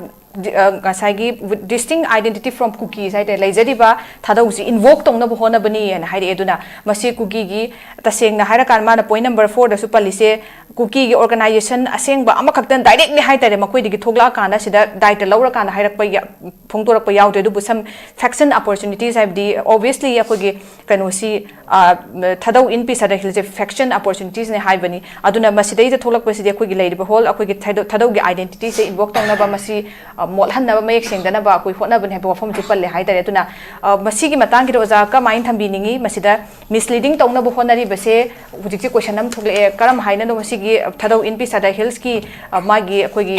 ꯗꯤ- ꯑ, ꯉꯁꯥꯏꯒꯤ distinct identity from Kukis ꯍꯥꯏꯇꯥꯔꯦ, ꯂꯩꯖꯔꯤꯕ ꯊꯥꯗꯧꯁꯤ ꯏꯟꯚꯣꯛ ꯇꯧꯅꯕ ꯍꯣꯠꯅꯕꯅꯤ ꯍꯥꯏꯅ ꯍꯥꯏꯔꯛꯑꯦ꯫ ꯑꯗꯨꯅ ꯃꯁꯤ ꯀꯨꯀꯤꯒꯤ, ꯇꯁꯦꯡꯅ ꯍꯥꯏꯔꯀꯥꯟꯗ ꯃꯥꯅ ꯄꯣꯏꯟ ꯅꯝꯕꯔ ꯐꯣꯔꯗꯁꯨ ꯄꯜꯂꯤꯁꯦ, ꯀꯨꯀꯤꯒꯤ ꯑꯣꯔꯒꯅꯥꯏꯖꯦꯁꯟ ꯑꯁꯦꯡꯕ ꯑꯃꯈꯛꯇꯅ ꯗꯥꯏꯔꯦꯛꯂꯤ ꯍꯥꯏꯇꯥꯔꯦ ꯃꯈꯣꯏꯗꯒꯤ ꯊꯣꯛꯂꯛꯑꯀꯥꯟꯗ ꯁꯤꯗ ꯗꯥꯏꯇ ꯂꯧꯔꯀꯥꯟꯗ ꯍꯥꯏꯔꯛꯄ ꯌꯥ- ꯐꯣꯡꯗꯣꯔꯛꯄ ꯌꯥꯎꯗꯦ꯫ ꯑꯗꯨꯕꯨ ꯁꯝ ꯐꯦꯛꯁꯟ ꯑꯣꯄꯣꯔꯆꯨꯅꯤꯇꯤꯁ ꯍꯥꯏꯕꯗꯤ ꯑꯣꯕꯤꯌꯁꯂꯤ ꯑꯩꯈꯣꯏꯒꯤ ꯀꯩꯅꯣꯁꯤ, ꯑ, ꯊꯥꯗꯧ ꯏꯟꯄꯤ ꯁꯗꯔ ꯍꯤꯜꯁꯦ ꯐꯦꯛꯁꯟ ꯑꯣꯄꯣꯔꯆꯨꯅꯤꯇꯤꯁꯅꯦ ꯍꯥꯏꯕꯅꯤ꯫ ꯑꯗꯨꯅ ꯃꯁꯤꯗꯩꯗ ꯊꯣꯛꯂꯛꯄꯁꯤꯗꯤ ꯑꯩꯈꯣꯏꯒꯤ ꯂꯩꯔꯤꯕ ꯍꯣꯜ ꯑꯩꯈꯣꯏꯒꯤ ꯊꯥꯗꯧ- ꯊꯥꯗꯧꯒꯤ ꯑꯥꯏꯗꯦꯟꯇꯤꯇꯤꯁꯦ ꯏꯟꯚꯣꯛ ꯇꯧꯅꯕ, ꯃꯁꯤ, ꯑ, ꯃꯣꯠꯍꯟꯅꯕ, ꯃꯌꯦꯛ ꯁꯦꯡꯗꯅꯕ ꯑꯩꯈꯣꯏ ꯍꯣꯠꯅꯕꯅꯤ ꯍꯥꯏꯕ ꯋꯥꯐꯝꯁꯤ ꯄꯜꯂꯦ ꯍꯥꯏꯇꯥꯔꯦ꯫ ꯑꯗꯨꯅ, ꯑ, ꯃꯁꯤꯒꯤ ꯃꯇꯥꯡꯁꯤꯗ ꯑꯣꯖꯥ ꯀꯃꯥꯏꯅ ꯊꯝꯕꯤꯅꯤꯡꯉꯤ? ꯃꯁꯤꯗ ꯃꯤꯁꯂꯤꯗꯤꯡ ꯇꯧꯅꯕ ꯍꯣꯠꯅꯔꯤꯕꯁꯦ ꯍꯧꯖꯤꯛꯁꯦ ꯀꯣꯏꯁꯟ ꯑꯃ ꯊꯣꯛꯂꯛꯑꯦ, ꯀꯔꯝ ꯍꯥꯏꯅꯅꯣ ꯃꯁꯤꯒꯤ, ꯑ, ꯊꯥꯗꯧ ꯏꯟꯄꯤ ꯁꯗꯔ ꯍꯤꯜꯁꯀꯤ, ꯑ, ꯃꯥꯒꯤ ꯑꯩꯈꯣꯏꯒꯤ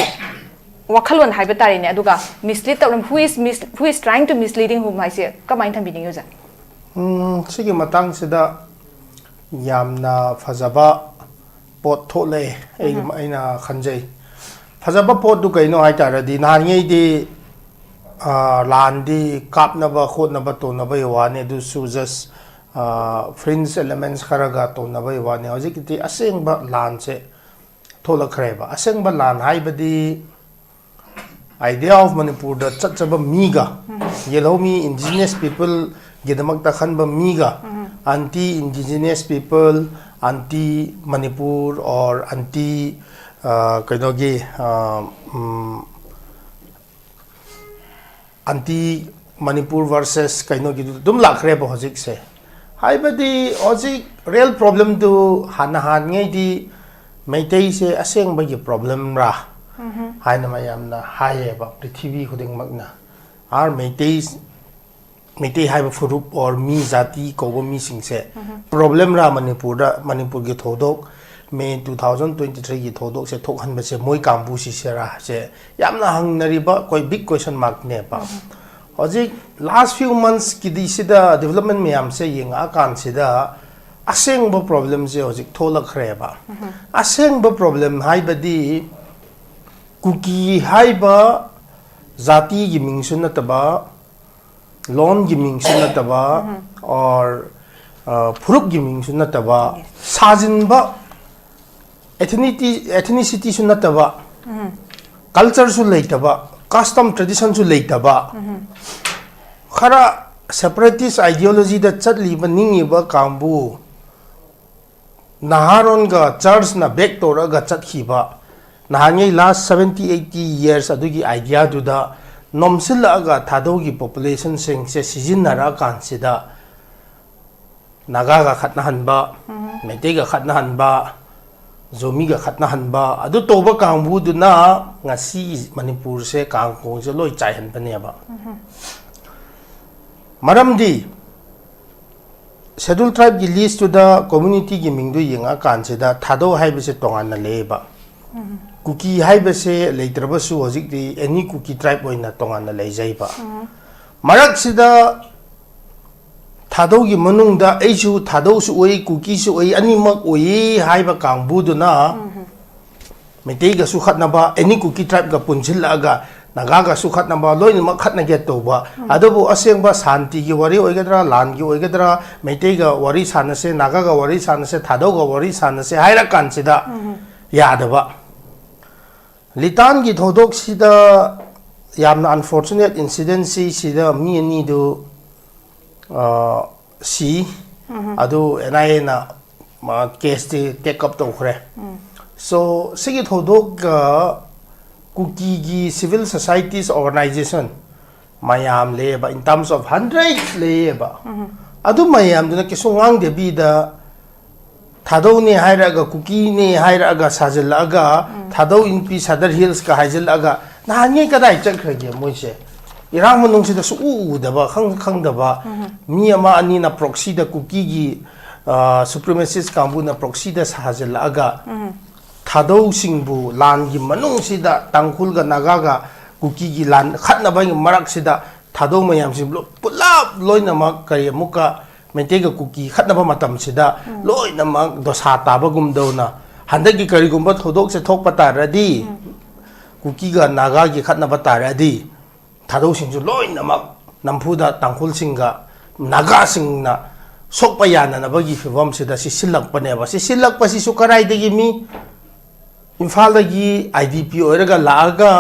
ꯋꯥꯈꯜꯂꯣꯟ ꯍꯥꯏꯕ ꯇꯥꯔꯦꯅꯦ, ꯑꯗꯨꯒ ꯃꯤꯁꯂꯤꯠ ꯇꯧꯔꯝ, who is mis- who is trying to misleading whom ꯍꯥꯏꯁꯦ ꯀꯃꯥꯏꯅ ꯊꯝꯕꯤꯅꯤꯡꯉꯤ ꯑꯣꯖꯥ? ꯎꯝ, ꯁꯤꯒꯤ ꯃꯇꯥꯡꯁꯤꯗ ꯌꯥꯝꯅ ꯐꯖꯕ ꯄꯣꯠ ꯊꯣꯛꯂꯛꯑꯦ, ꯑꯩ ꯑꯩꯅ ꯈꯟꯖꯩ꯫ ꯐꯖꯕ ꯄꯣꯠꯇꯨ ꯀꯩꯅꯣ ꯍꯥꯏ ꯇꯥꯔꯗꯤ, ꯅꯍꯥꯟꯉꯩꯗꯤ, ꯑ, ꯂꯥꯟꯗꯤ ꯀꯥꯞꯅꯕ ꯈꯣꯠꯅꯕ ꯇꯧꯅꯕꯒꯤ ꯋꯥꯅꯤ, ꯑꯗꯨꯁꯨ ꯖꯁ ꯐ꯭ꯔꯤꯟꯖ ꯑꯦꯂꯤꯃꯦꯟꯁ ꯈꯔꯒ ꯇꯧꯅꯕꯒꯤ ꯋꯥꯅꯤ꯫ ꯍꯧꯖꯤꯛꯀꯤꯗꯤ ꯑꯁꯦꯡꯕ ꯂꯥꯟꯁꯦ ꯊꯣꯛꯂꯛꯈ꯭ꯔꯦꯕ꯫ ꯑꯁꯦꯡꯕ ꯂꯥꯟ ꯍꯥꯏꯕꯗꯤ idea of ꯃꯅꯤꯄꯨꯔꯗ ꯆꯠꯆꯕ ꯃꯤꯒ, ꯌꯦꯜꯍꯧꯃꯤ indigenous people ꯒꯤꯗꯃꯛꯇ ꯈꯟꯕ ꯃꯤꯒ, anti indigenous people, anti Manipur or anti, ꯑ, ꯀꯩꯅꯣꯒꯤ, ꯑ, ꯎꯝ, anti Manipur versus ꯀꯩꯅꯣꯒꯤꯗꯨ ꯑꯗꯨꯝ ꯂꯥꯛꯈ꯭ꯔꯦꯕ ꯍꯧꯖꯤꯛꯁꯦ꯫ ꯍꯥꯏꯕꯗꯤ ꯍꯧꯖꯤꯛ ꯔꯤꯌꯦꯜ ꯄ꯭ꯔꯣꯕ꯭ꯂꯦꯝꯗꯨ ꯍꯥꯟꯅ ꯍꯥꯟꯉꯩꯗꯤ ꯃꯩꯇꯩꯁꯦ ꯑꯁꯦꯡꯕꯒꯤ ꯄ꯭ꯔꯣꯕ꯭ꯂꯦꯝꯔꯥ ꯍꯥꯏꯅ ꯃꯌꯥꯝꯅ ꯍꯥꯏꯌꯦꯕ, ꯄ꯭ꯔꯤꯊꯤꯕꯤ ꯈꯨꯗꯤꯡꯃꯛꯅ꯫ ꯑꯥꯔ ꯃꯩꯇꯩ, ꯃꯩꯇꯩ ꯍꯥꯏꯕ ꯐꯨꯔꯨꯞ ꯑꯣꯔ ꯃꯤ ꯖꯥꯇꯤ ꯀꯧꯕ ꯃꯤꯁꯤꯡꯁꯦ ꯄ꯭ꯔꯣꯕ꯭ꯂꯦꯝꯔꯥ ꯃꯅꯤꯄꯨꯔꯗ, ꯃꯅꯤꯄꯨꯔꯒꯤ ꯊꯧꯗꯣꯛ ꯃꯦ ꯇꯨ ꯊꯥꯎꯖꯟ ꯇ꯭ꯋꯦꯟꯇꯤ ꯊ꯭ꯔꯤꯒꯤ ꯊꯧꯗꯣꯛꯁꯦ ꯊꯣꯛꯍꯟꯕꯁꯦ ꯃꯣꯏ ꯀꯥꯡꯕꯨꯁꯤꯁꯦꯔꯥ ꯁꯦ ꯌꯥꯝꯅ ꯍꯪꯅꯔꯤꯕ ꯑꯩꯈꯣꯏ ꯕꯤꯛ ꯀꯣꯏꯁꯟ ꯃꯥꯔꯛꯅꯦꯕ꯫ ꯍꯧꯖꯤꯛ ꯂꯥꯁ ꯐ꯭ꯌꯨ ꯃꯟꯁꯀꯤꯗꯤ ꯁꯤꯗ ꯗꯤꯕꯂꯞꯃꯦꯟ ꯃꯌꯥꯝꯁꯦ ꯌꯦꯡꯉꯛꯑꯀꯥꯟꯁꯤꯗ ꯑꯁꯦꯡꯕ ꯄ꯭ꯔꯣꯕ꯭ꯂꯦꯝꯁꯦ ꯍꯧꯖꯤꯛ ꯊꯣꯛꯂꯛꯈ꯭ꯔꯦꯕ꯫ ꯑꯁꯦꯡꯕ ꯄ꯭ꯔꯣꯕ꯭ꯂꯦꯝ ꯍꯥꯏꯕꯗꯤ ꯀꯨꯀꯤ ꯍꯥꯏꯕ ꯖꯥꯇꯤꯒꯤ ꯃꯤꯡꯁꯨ ꯅꯠꯇꯕ, ꯂꯣꯟꯒꯤ ꯃꯤꯡꯁꯨ ꯅꯠꯇꯕ, or ꯐꯨꯔꯨꯞꯀꯤ ꯃꯤꯡꯁꯨ ꯅꯠꯇꯕ, ꯁꯥꯖꯤꯟꯕ, ethnicity ethnicity ꯁꯨ ꯅꯠꯇꯕ, culture ꯁꯨ ꯂꯩꯇꯕ, custom tradition ꯁꯨ ꯂꯩꯇꯕ, ꯈꯔ separatist ideology ꯗ ꯆꯠꯂꯤꯕ ꯅꯤꯡꯉꯤꯕ ꯀꯥꯡꯕꯨ, ꯅꯍꯥꯔꯣꯟꯒ church ꯅ back ꯇꯧꯔꯒ ꯆꯠꯈꯤꯕ, ꯅꯍꯥꯟꯉꯩ last seventy eighty years ꯑꯗꯨꯒꯤ idea ꯗꯨꯗ ꯅꯣꯝꯁꯤꯜꯂꯛꯑꯒ ꯊꯥꯗꯧꯒꯤ population ꯁꯤꯡꯁꯦ ꯁꯤꯖꯤꯟꯅꯔꯛꯑꯀꯥꯟꯁꯤꯗ ꯅꯥꯒꯥꯒ ꯈꯠꯅꯍꯟꯕ, ꯃꯩꯇꯩꯒ ꯈꯠꯅꯍꯟꯕ, ꯖꯣꯃꯤꯒ ꯈꯠꯅꯍꯟꯕ, ꯑꯗꯨ ꯇꯧꯕ ꯀꯥꯡꯕꯨꯗꯨꯅ ꯉꯁꯤ ꯃꯅꯤꯄꯨꯔꯁꯦ ꯀꯥꯡ ꯈꯣꯡꯁꯦ ꯂꯣꯏ ꯆꯥꯏꯍꯟꯕꯅꯦꯕ꯫ ꯃꯔꯝꯗꯤ Scheduled Tribe ꯀꯤ list ꯇꯨꯗ community ꯒꯤ ꯃꯤꯡꯗꯨ ꯌꯦꯡꯉꯛꯑꯀꯥꯟꯁꯤꯗ ꯊꯥꯗꯧ ꯍꯥꯏꯕꯁꯦ ꯇꯣꯉꯥꯟꯅ ꯂꯩꯌꯦꯕ꯫ ꯀꯨꯀꯤ ꯍꯥꯏꯕꯁꯦ ꯂꯩꯇ꯭ꯔꯕꯁꯨ ꯍꯧꯖꯤꯛꯇꯤ any ꯀꯨꯀꯤ tribe ꯑꯣꯏꯅ ꯇꯣꯉꯥꯟꯅ ꯂꯩꯖꯩꯕ꯫ ꯃꯔꯛꯁꯤꯗ ꯊꯥꯗꯧꯒꯤ ꯃꯅꯨꯡꯗ ꯑꯩꯁꯨ ꯊꯥꯗꯧꯁꯨ ꯑꯣꯏ, ꯀꯨꯀꯤꯁꯨ ꯑꯣꯏ, ꯑꯅꯤꯃꯛ ꯑꯣꯏꯌꯦ ꯍꯥꯏꯕ ꯀꯥꯡꯕꯨꯗꯨꯅ ꯃꯩꯇꯩꯒꯁꯨ ꯈꯠꯅꯕ, any ꯀꯨꯀꯤ tribe ꯒ ꯄꯨꯟꯁꯤꯜꯂꯛꯑꯒ ꯅꯥꯒꯥꯒꯁꯨ ꯈꯠꯅꯕ, ꯂꯣꯏꯅꯃꯛ ꯈꯠꯅꯒꯦ ꯇꯧꯕ꯫ ꯑꯗꯨꯕꯨ ꯑꯁꯦꯡꯕ ꯁꯥꯟꯇꯤꯒꯤ ꯋꯥꯔꯤ ꯑꯣꯏꯒꯗ꯭ꯔꯥ, ꯂꯥꯟꯒꯤ ꯑꯣꯏꯒꯗ꯭ꯔꯥ, ꯃꯩꯇꯩꯒ ꯋꯥꯔꯤ ꯁꯥꯟꯅꯁꯦ, ꯅꯥꯒꯥꯒ ꯋꯥꯔꯤ ꯁꯥꯟꯅꯁꯦ, ꯊꯥꯗꯧꯒ ꯋꯥꯔꯤ ꯁꯥꯟꯅꯁꯦ ꯍꯥꯏꯔꯀꯥꯟꯁꯤꯗ ꯌꯥꯗꯕ꯫ ꯂꯤꯇꯥꯟꯒꯤ ꯊꯧꯗꯣꯛꯁꯤꯗ ꯌꯥꯝꯅ unfortunate incident ꯁꯤ, ꯁꯤꯗ ꯃꯤ ꯑꯅꯤꯗꯨ, ꯑ, ꯁꯤ꯫ ꯑꯗꯨ N I A ꯅ, ꯃ, case ꯇꯤ take up ꯇꯧꯈ꯭ꯔꯦ꯫ So, ꯁꯤꯒꯤ ꯊꯧꯗꯣꯛꯀ ꯀꯨꯀꯤꯒꯤ civil societies organization ꯃꯌꯥꯝ ꯂꯩꯌꯦꯕ, in terms of hundred ꯂꯩꯌꯦꯕ꯫ ꯑꯗꯨ ꯃꯌꯥꯝꯗꯨꯅ ꯀꯩꯁꯨ ꯉꯥꯡꯗꯕꯤꯗ ꯊꯥꯗꯧꯅꯦ ꯍꯥꯏꯔꯛꯑꯒ, ꯀꯨꯀꯤꯅꯦ ꯍꯥꯏꯔꯛꯑꯒ, ꯁꯥꯖꯤꯜꯂꯛꯑꯒ, ꯊꯥꯗꯧ ꯏꯟꯄꯤ ꯁꯗꯔ ꯍꯤꯜꯁꯀ ꯍꯥꯏꯖꯤꯜꯂꯛꯑꯒ, ꯅꯍꯥꯟꯉꯩ ꯀꯗꯥꯏ ꯆꯠꯈ꯭ꯔꯒꯦ ꯃꯣꯏꯁꯦ? ꯏꯔꯥꯡ ꯃꯅꯨꯡꯁꯤꯗ ꯁꯨꯛꯎ ꯎꯗꯕ, ꯈꯪ ꯈꯪꯗꯕ ꯃꯤ ꯑꯃ ꯑꯅꯤꯅ proxy ꯗ ꯀꯨꯀꯤꯒꯤ, ꯑ, supremacist ꯀꯥꯡꯕꯨꯅ proxy ꯗ ꯁꯥꯖꯤꯜꯂꯛꯑꯒ, ꯊꯥꯗꯧꯁꯤꯡꯕꯨ ꯂꯥꯟꯒꯤ ꯃꯅꯨꯡꯁꯤꯗ ꯇꯥꯡꯈꯨꯜꯒ ꯅꯥꯒꯥꯒ ꯀꯨꯀꯤꯒꯤ ꯂꯥꯟ ꯈꯠꯅꯕꯒꯤ ꯃꯔꯛꯁꯤꯗ ꯊꯥꯗꯧ ꯃꯌꯥꯝꯁꯤ ꯂꯣ-, ꯄꯨꯂꯞ ꯂꯣꯏꯅꯃꯛ ꯀꯔꯤ ꯑꯃꯨꯛꯀ ꯃꯩꯇꯩꯒ ꯀꯨꯀꯤ ꯈꯠꯅꯕ ꯃꯇꯝꯁꯤꯗ ꯂꯣꯏꯅꯃꯛ ꯗꯣꯁꯥ ꯇꯥꯕꯒꯨꯝꯗꯧꯅ ꯍꯟꯗꯛꯀꯤ ꯀꯔꯤꯒꯨꯝꯕ ꯊꯧꯗꯣꯛꯁꯦ ꯊꯣꯛꯄ ꯇꯥꯔꯗꯤ ꯀꯨꯀꯤꯒ ꯅꯥꯒꯥꯒꯤ ꯈꯠꯅꯕ ꯇꯥꯔꯛꯑꯗꯤ ꯊꯥꯗꯧꯁꯤꯡꯁꯨ ꯂꯣꯏꯅꯃꯛ ꯅꯝꯐꯨꯗ ꯇꯥꯡꯈꯨꯜꯁꯤꯡꯒ ꯅꯥꯒꯥꯁꯤꯡꯅ ꯁꯣꯛꯄ ꯌꯥꯅꯅꯕꯒꯤ ꯐꯤꯕꯝꯁꯤꯗ ꯁꯤ ꯁꯤꯜꯂꯛꯄꯅꯦꯕ꯫ ꯁꯤ ꯁꯤꯜꯂꯛꯄꯁꯤꯁꯨ ꯀꯗꯥꯏꯗꯒꯤ? ꯃꯤ ꯏꯝꯐꯥꯜꯗꯒꯤ ꯑꯥꯏ ꯗꯤ ꯄꯤ ꯑꯣꯏꯔꯒ ꯂꯥꯛꯑꯒ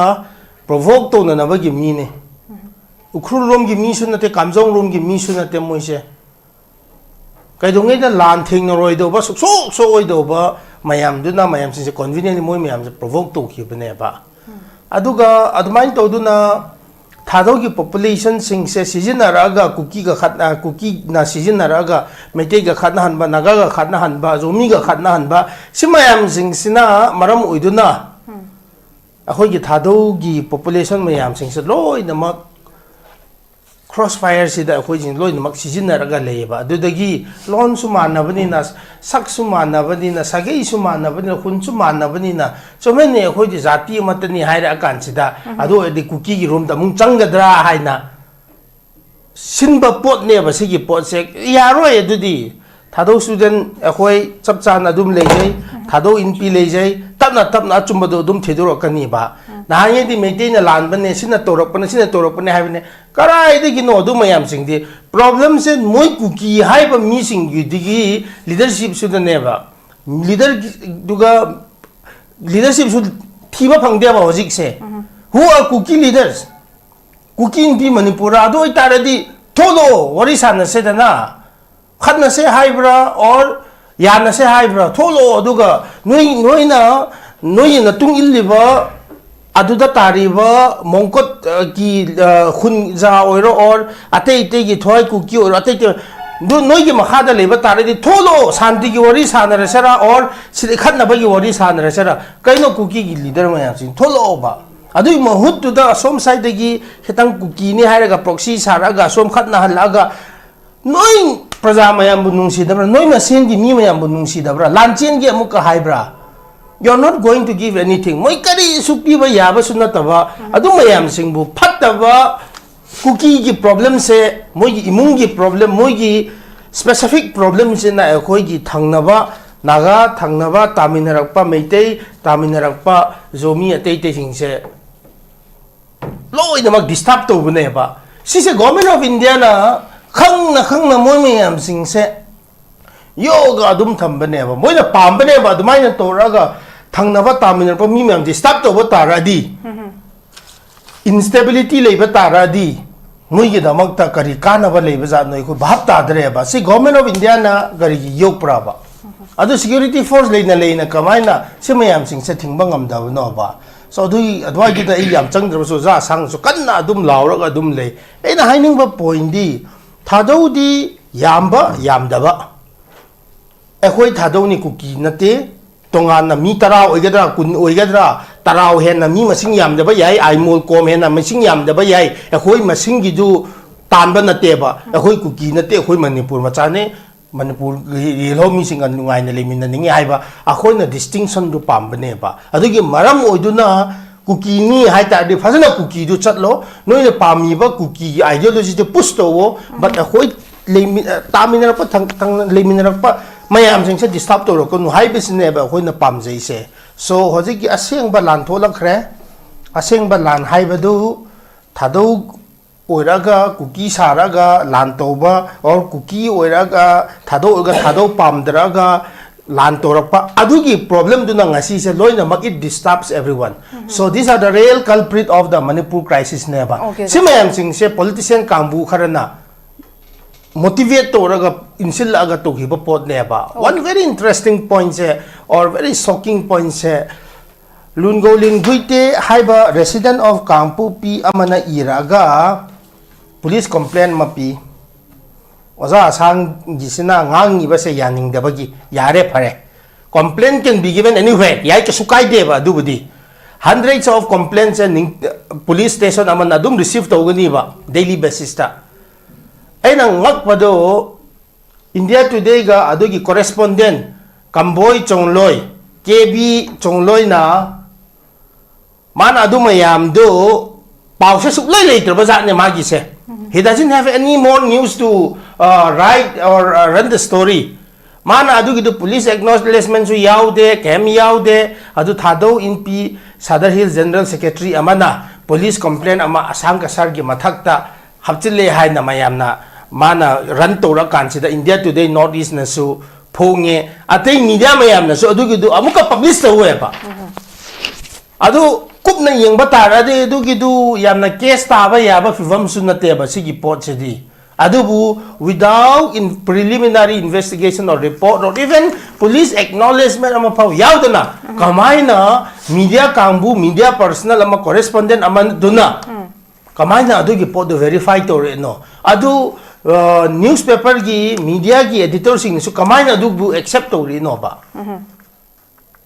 ꯄ꯭ꯔꯣꯚꯣꯛ ꯇꯧꯅꯅꯕꯒꯤ ꯃꯤꯅꯦ꯫ ꯎꯈ꯭ꯔꯨꯜ ꯂꯣꯝꯒꯤ ꯃꯤꯁꯨ ꯅꯠꯇꯦ, ꯀꯥꯝꯖꯣꯡ ꯂꯣꯝꯒꯤ ꯃꯤꯁꯨ ꯅꯠꯇꯦ꯫ ꯃꯣꯏꯁꯦ ꯀꯩꯗꯧꯉꯩꯗ ꯂꯥꯟ ꯊꯦꯡꯅꯔꯣꯏꯗꯧꯕ, ꯁꯨꯛꯁꯣꯛ ꯁꯣꯛꯑꯣꯏꯗꯧꯕ ꯃꯌꯥꯝꯗꯨꯅ ꯃꯌꯥꯝꯁꯤꯡꯁꯦ conveniently ꯃꯣꯏ ꯃꯌꯥꯝꯁꯦ ꯄ꯭ꯔꯣꯚꯣꯛ ꯇꯧꯈꯤꯕꯅꯦꯕ꯫ ꯑꯗꯨꯒ ꯑꯗꯨꯃꯥꯏꯅ ꯇꯧꯗꯨꯅ ꯊꯥꯗꯧꯒꯤ ꯄꯣꯄꯨꯂꯦꯁꯟꯁꯤꯡꯁꯦ ꯁꯤꯖꯤꯟꯅꯔꯛꯑꯒ ꯀꯨꯀꯤꯒ ꯈꯠꯅ ꯀꯨꯀꯤꯅ ꯁꯤꯖꯤꯟꯅꯔꯛꯑꯒ ꯃꯩꯇꯩꯒ ꯈꯠꯅꯍꯟꯕ, ꯅꯥꯒꯥꯒ ꯈꯠꯅꯍꯟꯕ, ꯖꯣꯃꯤꯒ ꯈꯠꯅꯍꯟꯕ, ꯁꯤ ꯃꯌꯥꯝꯁꯤꯡꯁꯤꯅ ꯃꯔꯝ ꯑꯣꯏꯗꯨꯅ ꯑꯩꯈꯣꯏꯒꯤ ꯊꯥꯗꯧꯒꯤ ꯄꯣꯄꯨꯂꯦꯁꯟ ꯃꯌꯥꯝꯁꯤꯡꯁꯦ ꯂꯣꯏꯅꯃꯛ ꯀ꯭ꯔꯣꯁ ꯐꯥꯏꯌꯔꯁꯤꯗ ꯑꯩꯈꯣꯏꯁꯤꯡ ꯂꯣꯏꯅꯃꯛ ꯁꯤꯖꯤꯟꯅꯔꯒ ꯂꯩꯌꯦꯕ꯫ ꯑꯗꯨꯗꯒꯤ ꯂꯣꯟꯁꯨ ꯃꯥꯟꯅꯕꯅꯤꯅ, ꯁꯛꯁꯨ ꯃꯥꯟꯅꯕꯅꯤꯅ, ꯁꯥꯒꯩꯁꯨ ꯃꯥꯟꯅꯕꯅꯤꯅ, ꯈꯨꯟꯁꯨ ꯃꯥꯟꯅꯕꯅꯤꯅ, ꯆꯨꯝꯃꯤꯅꯦ, ꯑꯩꯈꯣꯏꯗꯤ ꯖꯥꯇꯤ ꯑꯃꯠꯇꯅꯤ ꯍꯥꯏꯔꯛꯑꯀꯥꯟꯁꯤꯗ, ꯑꯗꯨ ꯑꯣꯏꯔꯗꯤ ꯀꯨꯀꯤꯒꯤ ꯔꯣꯝꯗ ꯑꯃꯨꯛ ꯆꯪꯒꯗ꯭ꯔꯥ ꯍꯥꯏꯅ ꯁꯤꯟꯕ ꯄꯣꯠꯅꯦꯕ ꯁꯤꯒꯤ ꯄꯣꯠꯁꯦ꯫ ꯌꯥꯔꯣꯏ꯫ ꯑꯗꯨꯗꯤ ꯊꯥꯗꯧ ꯁ꯭ꯇꯨꯗꯦꯟ ꯑꯩꯈꯣꯏ ꯆꯞ ꯆꯥꯅ ꯑꯗꯨꯝ ꯂꯩꯖꯩ, ꯊꯥꯗꯧ ꯏꯟꯄꯤ ꯂꯩꯖꯩ, ꯇꯞꯅ ꯇꯞꯅ ꯑꯆꯨꯝꯕꯗꯣ ꯑꯗꯨꯝ ꯊꯤꯗꯣꯔꯛꯀꯅꯤꯕ꯫ ꯅꯍꯥꯟꯉꯩꯗꯤ ꯃꯩꯇꯩꯅ ꯂꯥꯟꯕꯅꯦ, ꯁꯤꯅ ꯇꯧꯔꯛꯄꯅꯦ, ꯁꯤꯅ ꯇꯧꯔꯛꯄꯅꯦ ꯍꯥꯏꯕꯅꯦ꯫ ꯀꯗꯥꯏꯗꯒꯤꯅꯣ ꯑꯗꯨ ꯃꯌꯥꯝꯁꯤꯡꯗꯤ? ꯄ꯭ꯔꯣꯕ꯭ꯂꯦꯝꯁꯦ ꯃꯣꯏ ꯀꯨꯀꯤ ꯍꯥꯏꯕ ꯃꯤꯁꯤꯡꯒꯤꯗꯒꯤ ꯂꯤꯗꯔꯁꯤꯞꯁꯨꯗꯅꯦꯕ꯫ ꯂꯤꯗꯔꯗꯨꯒ ꯂꯤꯗꯔꯁꯤꯞꯁꯨ ꯊꯤꯕ ꯐꯪꯗꯦꯕ ꯍꯧꯖꯤꯛꯁꯦ꯫ Who are Kuki leaders? ꯀꯨꯀꯤ ꯅꯨꯄꯤ ꯃꯅꯤꯄꯨꯔꯗ ꯑꯗꯨ ꯑꯣꯏꯇꯥꯔꯗꯤ ꯊꯣꯛꯂꯛꯑꯣ, ꯋꯥꯔꯤ ꯁꯥꯟꯅꯁꯦꯗꯅ꯫ ꯈꯠꯅꯁꯦ ꯍꯥꯏꯕ꯭ꯔꯥ, or ꯌꯥꯅꯁꯦ ꯍꯥꯏꯕ꯭ꯔꯥ? ꯊꯣꯛꯂꯛꯑꯣ꯫ ꯑꯗꯨꯒ ꯅꯣꯏ, ꯅꯣꯏꯅ, ꯅꯣꯏꯒꯤ ꯃꯇꯨꯡ ꯏꯜꯂꯤꯕ ꯑꯗꯨꯗ ꯇꯥꯔꯤꯕ ꯃꯣꯡꯀꯣꯠꯀꯤ, ꯑ, ꯈꯨꯟꯖꯥ ꯑꯣꯏꯔꯣ, or ꯑꯇꯩ ꯑꯇꯩꯒꯤ ꯊꯋꯥꯏ ꯀꯨꯀꯤ ꯑꯣꯏꯔꯣ, ꯑꯇꯩ ꯑꯇꯩ, ꯑꯗꯨ ꯅꯣꯏꯒꯤ ꯃꯈꯥꯗ ꯂꯩꯕ ꯇꯥꯔꯗꯤ ꯊꯣꯛꯂꯛꯑꯣ, ꯁꯥꯟꯇꯤꯒꯤ ꯋꯥꯔꯤ ꯁꯥꯟꯅꯔꯁꯤꯔꯥ, or ꯁꯤꯗ ꯈꯠꯅꯕꯒꯤ ꯋꯥꯔꯤ ꯁꯥꯟꯅꯔꯁꯤꯔꯥ? ꯀꯩꯅꯣ, ꯀꯨꯀꯤꯒꯤ ꯂꯤꯗꯔ ꯃꯌꯥꯝꯁꯤꯡ ꯊꯣꯛꯂꯛꯑꯣꯕ꯫ ꯑꯗꯨꯒꯤ ꯃꯍꯨꯠꯇꯨꯗ ꯑꯁꯣꯝ ꯁꯥꯏꯗꯒꯤ ꯈꯤꯇꯪ ꯀꯨꯀꯤꯅꯤ ꯍꯥꯏꯔꯒ ꯄ꯭ꯔꯣꯛꯁꯤ ꯁꯥꯔꯛꯑꯒ ꯑꯁꯣꯝ ꯈꯠꯅꯍꯜꯂꯛꯑꯒ ꯅꯣꯏ ꯄ꯭ꯔꯖꯥ ꯃꯌꯥꯝꯕꯨ ꯅꯨꯡꯁꯤꯗꯕ꯭ꯔꯥ? ꯅꯣꯏ ꯃꯁꯦꯟꯒꯤ ꯃꯤ ꯃꯌꯥꯝꯕꯨ ꯅꯨꯡꯁꯤꯗꯕ꯭ꯔꯥ? ꯂꯥꯟꯆꯦꯟꯒꯤ ꯑꯃꯨꯛꯀ ꯍꯥꯏꯕ꯭ꯔꯥ? You are not going to give anything. ꯃꯣꯏ ꯀꯔꯤꯁꯨ ꯄꯤꯕ ꯌꯥꯕꯁꯨ ꯅꯠꯇꯕ, ꯑꯗꯨ ꯃꯌꯥꯝꯁꯤꯡꯕꯨ ꯐꯠꯇꯕ, ꯀꯨꯀꯤꯒꯤ ꯄ꯭ꯔꯣꯕ꯭ꯂꯦꯝꯁꯦ, ꯃꯣꯏꯒꯤ ꯏꯃꯨꯡꯒꯤ ꯄ꯭ꯔꯣꯕ꯭ꯂꯦꯝ, ꯃꯣꯏꯒꯤ ꯁ꯭ꯄꯦꯁꯤꯐꯤꯛ ꯄ꯭ꯔꯣꯕ꯭ꯂꯦꯝꯁꯤꯅ ꯑꯩꯈꯣꯏꯒꯤ ꯊꯪꯅꯕ ꯅꯥꯒꯥ ꯊꯪꯅꯕ ꯇꯥꯃꯤꯟꯅꯔꯛꯄ, ꯃꯩꯇꯩ ꯇꯥꯃꯤꯟꯅꯔꯛꯄ, ꯖꯣꯃꯤ ꯑꯇꯩ ꯑꯇꯩꯁꯤꯡꯁꯦ ꯂꯣꯏꯅꯃꯛ ꯗꯤꯁꯇꯔꯕ ꯇꯧꯕꯅꯦꯕ꯫ ꯁꯤꯁꯦ ꯒꯣꯔꯃꯦꯟ ꯑꯣꯐ ꯏꯟꯗꯤꯌꯥꯅ ꯈꯪꯅ ꯈꯪꯅ ꯃꯣꯏ ꯃꯌꯥꯝꯁꯤꯡꯁꯦ ꯌꯣꯛꯑꯒ ꯑꯗꯨꯝ ꯊꯝꯕꯅꯦꯕ꯫ ꯃꯣꯏꯅ ꯄꯥꯝꯕꯅꯦꯕ ꯑꯗꯨꯃꯥꯏꯅ ꯇꯧꯔꯒ ꯊꯪꯅꯕ ꯇꯥꯃꯤꯟꯅꯔꯛꯄ ꯃꯤ ꯃꯌꯥꯝ ꯗꯤꯁꯇꯔꯕ ꯇꯧꯕ ꯇꯥꯔꯗꯤ, ꯏꯟꯁꯇꯦꯕꯤꯂꯤꯇꯤ ꯂꯩꯕ ꯇꯥꯔꯗꯤ ꯃꯣꯏꯒꯤꯗꯃꯛꯇ ꯀꯔꯤ ꯀꯥꯟꯅꯕ ꯂꯩꯕꯖꯥꯠꯅꯣ ꯑꯩꯈꯣꯏ ꯚꯥꯞ ꯇꯥꯗ꯭ꯔꯦꯕ꯫ ꯁꯤ ꯒꯣꯔꯃꯦꯟ ꯑꯣꯐ ꯏꯟꯗꯤꯌꯥꯅ ꯀꯔꯤꯒꯤ ꯌꯣꯛꯄ꯭ꯔꯥꯕ? ꯑꯗꯨ ꯁꯤꯀ꯭ꯌꯨꯔꯤꯇꯤ ꯐꯣꯔꯁ ꯂꯩꯅ ꯂꯩꯅ ꯀꯃꯥꯏꯅ ꯁꯤ ꯃꯌꯥꯝꯁꯤꯡꯁꯦ ꯊꯤꯡꯕ ꯉꯝꯗꯕꯅꯣꯕ? ꯁꯣ ꯑꯗꯨꯒꯤ ꯑꯗꯨꯋꯥꯏꯗꯨꯗ ꯑꯩ ꯌꯥꯝ ꯆꯪꯗ꯭ꯔꯕꯁꯨ ꯑꯣꯖꯥ ꯑꯁꯥꯡꯁꯨ ꯀꯟꯅ ꯑꯗꯨꯝ ꯂꯥꯎꯔꯒ ꯑꯗꯨꯝ ꯂꯩ꯫ ꯑꯩꯅ ꯍꯥꯏꯅꯤꯡꯕ ꯄꯣꯏꯟꯗꯤ, ꯊꯥꯗꯧꯗꯤ ꯌꯥꯝꯕ ꯌꯥꯝꯗꯕ ꯑꯩꯈꯣꯏ ꯊꯥꯗꯧꯅꯤ, ꯀꯨꯀꯤ ꯅꯠꯇꯦ꯫ ꯇꯣꯉꯥꯟꯅ ꯃꯤ ꯇꯔꯥ ꯑꯣꯏꯒꯗ꯭ꯔꯥ, ꯀꯨꯟ ꯑꯣꯏꯒꯗ꯭ꯔꯥ, ꯇꯔꯥ ꯍꯦꯟꯅ ꯃꯤ ꯃꯁꯤꯡ ꯌꯥꯝꯗꯕ ꯌꯥꯏ, ꯑꯥꯏꯃꯣꯜ ꯀꯣꯝ ꯍꯦꯟꯅ ꯃꯁꯤꯡ ꯌꯥꯝꯗꯕ ꯌꯥꯏ, ꯑꯩꯈꯣꯏ ꯃꯁꯤꯡꯒꯤꯗꯨ ꯇꯥꯟꯕ ꯅꯠꯇꯦꯕ꯫ ꯑꯩꯈꯣꯏ ꯀꯨꯀꯤ ꯅꯠꯇꯦ, ꯑꯩꯈꯣꯏ ꯃꯅꯤꯄꯨꯔ ꯃꯆꯥꯅꯦ꯫ ꯃꯅꯤꯄꯨꯔꯒꯤ ꯌꯦꯜꯍꯧ ꯃꯤꯁꯤꯡꯒ ꯅꯨꯡꯉꯥꯏꯅ ꯂꯩꯃꯤꯟꯅꯅꯤꯡꯉꯤ ꯍꯥꯏꯕ ꯑꯩꯈꯣꯏꯅ ꯗꯤꯁꯇꯤꯡꯁꯟꯗꯨ ꯄꯥꯝꯕꯅꯦꯕ꯫ ꯑꯗꯨꯒꯤ ꯃꯔꯝ ꯑꯣꯏꯗꯨꯅ ꯀꯨꯀꯤꯅꯤ ꯍꯥꯏ ꯇꯥꯔꯗꯤ ꯐꯖꯅ ꯀꯨꯀꯤꯗꯨ ꯆꯠꯂꯣ, ꯅꯣꯏꯅ ꯄꯥꯝꯃꯤꯕ ꯀꯨꯀꯤꯒꯤ ꯑꯥꯏꯗꯤꯌꯣꯂꯣꯖꯤꯗꯨ ꯄꯨꯁ ꯇꯧꯋꯣ꯫ ꯕꯠ ꯑꯩꯈꯣꯏ ꯂꯩꯃꯤ-, ꯑ, ꯇꯥꯃꯤꯟꯅꯔꯛꯄ, ꯊꯪ-, ꯊꯪꯅ ꯂꯩꯃꯤꯟꯅꯔꯛꯄ ꯃꯌꯥꯝꯁꯤꯡꯁꯦ ꯗꯤꯁꯇꯔꯕ ꯇꯧꯔꯛꯀꯅꯨ ꯍꯥꯏꯕꯁꯤꯅꯦꯕ ꯑꯩꯈꯣꯏꯅ ꯄꯥꯝꯖꯩꯁꯦ꯫ ꯁꯣ ꯍꯧꯖꯤꯛꯀꯤ ꯑꯁꯦꯡꯕ ꯂꯥꯟ ꯊꯣꯛꯂꯛꯈ꯭ꯔꯦ꯫ ꯑꯁꯦꯡꯕ ꯂꯥꯟ ꯍꯥꯏꯕꯗꯨ ꯊꯥꯗꯧ ꯑꯣꯏꯔꯒ, ꯀꯨꯀꯤ ꯁꯥꯔꯒ ꯂꯥꯟ ꯇꯧꯕ, ꯑꯣꯔ ꯀꯨꯀꯤ ꯑꯣꯏꯔꯒ ꯊꯥꯗꯧ ꯑꯣꯏꯔꯒ ꯊꯥꯗꯧ ꯄꯥꯝꯗ꯭ꯔꯒ ꯂꯥꯟ ꯇꯧꯔꯛꯄ, ꯑꯗꯨꯒꯤ ꯄ꯭ꯔꯣꯕ꯭ꯂꯦꯝꯗꯨꯅ ꯉꯁꯤꯁꯦ ꯂꯣꯏꯅꯃꯛ, it disturbs everyone. So these are the real culprit of the Manipur crisis ꯅꯦꯕ꯫ Okay, ꯁꯤ ꯃꯌꯥꯝꯁꯤꯡꯁꯦ ꯄꯣꯂꯤꯇꯤꯁꯤꯌꯟ ꯀꯥꯡꯕꯨ ꯈꯔꯅ ꯃꯣꯇꯤꯚꯦꯠ ꯇꯧꯔꯒ ꯏꯟꯁꯤꯜꯂꯛꯑꯒ ꯇꯧꯈꯤꯕ ꯄꯣꯠꯅꯦꯕ꯫ One very interesting point say, or very shocking point ꯁꯦ, ꯂꯨꯟꯒꯣꯂꯤꯟ ꯒꯨꯏꯇꯦ ꯍꯥꯏꯕ resident of ꯀꯥꯡꯄꯣꯛꯄꯤ ꯑꯃꯅ ꯏꯔꯛꯑꯒ ꯄꯨꯂꯤꯁ ꯀꯝꯄ꯭ꯂꯦꯟ ꯑꯃ ꯄꯤ꯫ ꯑꯣꯖꯥ ꯑꯁꯥꯡꯒꯤꯁꯤꯅ ꯉꯥꯡꯉꯤꯕꯁꯦ ꯌꯥꯅꯤꯡꯗꯕꯒꯤ꯫ ꯌꯥꯔꯦ, ꯐꯔꯦ, complaint can be given anywhere, ꯌꯥꯏ, ꯀꯩꯁꯨ ꯀꯥꯏꯗꯦꯕ꯫ ꯑꯗꯨꯕꯨꯗꯤ hundreds of complaints ꯁꯦ ꯅꯤꯡ-, ꯄꯨꯂꯤꯁ ꯁ꯭ꯇꯦꯁꯟ ꯑꯃꯅ ꯑꯗꯨꯝ ꯔꯤꯁꯤꯚ ꯇꯧꯒꯅꯤꯕ daily basis ꯇ꯫ ꯑꯩꯅ ꯉꯛꯄꯗꯣ, ꯏꯟꯗꯤꯌꯥ ꯇꯨꯗꯦꯒ ꯑꯗꯨꯒꯤ ꯀꯣꯔꯦꯁꯄꯣꯟꯗꯦꯟ ꯀꯝꯕꯣꯏ ꯆꯣꯡꯂꯣꯏ, ꯀꯦ ꯕꯤ ꯆꯣꯡꯂꯣꯏꯅ, ꯃꯥꯅ ꯑꯗꯨ ꯃꯌꯥꯝꯗꯨ ꯄꯥꯎꯁꯦ ꯁꯨꯛꯂꯩ ꯂꯩꯇ꯭ꯔꯕ ꯖꯥꯠꯅꯦ ꯃꯥꯒꯤꯁꯦ꯫ He doesn't have any more news to, uh, write or, uh, run the story. ꯃꯥꯅ ꯑꯗꯨꯒꯤꯗꯨ police acknowledgementꯁꯨ ꯌꯥꯎꯗꯦ, ꯀꯩꯝ ꯌꯥꯎꯗꯦ꯫ ꯑꯗꯨ ꯊꯥꯗꯧ ꯏꯟꯄꯤ, ꯁꯥꯗꯔ ꯍꯤꯜ general secretary ꯑꯃꯅ police complaint ꯑꯃ ꯑꯁꯥꯡ ꯀꯁꯥꯔꯒꯤ ꯃꯊꯛꯇ ꯍꯥꯞꯆꯤꯜꯂꯦ ꯍꯥꯏꯅ ꯃꯌꯥꯝꯅ, ꯃꯥꯅ run ꯇꯧꯔꯀꯥꯟꯁꯤꯗ India Today, North Eastꯅꯁꯨ ꯐꯣꯡꯉꯦ, ꯑꯇꯩ media ꯃꯌꯥꯝꯅꯁꯨ ꯑꯗꯨꯒꯤꯗꯨ ꯑꯃꯨꯛꯀ publish ꯇꯧꯋꯦꯕ꯫ ꯑꯗꯨ ꯀꯨꯞꯅ ꯌꯦꯡꯕ ꯇꯥꯔꯗꯤ ꯑꯗꯨꯒꯤꯗꯨ ꯌꯥꯝꯅ case ꯇꯥꯕ ꯌꯥꯕ ꯐꯤꯕꯝꯁꯨ ꯅꯠꯇꯦꯕ ꯁꯤꯒꯤ ꯄꯣꯠꯁꯤꯗꯤ꯫ ꯑꯗꯨꯕꯨ without in preliminary investigation or report or even police acknowledgement ꯑꯃ ꯐꯥꯎ ꯌꯥꯎꯗꯅ ꯀꯃꯥꯏꯅ media ꯀꯥꯡꯕꯨ, media personnel ꯑꯃ, correspondent ꯑꯃꯗꯨꯅ ꯀꯃꯥꯏꯅ ꯑꯗꯨꯒꯤ ꯄꯣꯠꯇꯨ verify ꯇꯧꯔꯛꯏꯅꯣ? ꯑꯗꯨ newspaperꯒꯤ, mediaꯒꯤ editorꯁꯤꯡꯅꯁꯨ ꯀꯃꯥꯏꯅ ꯑꯗꯨꯕꯨ accept ꯇꯧꯔꯤꯅꯣꯕ?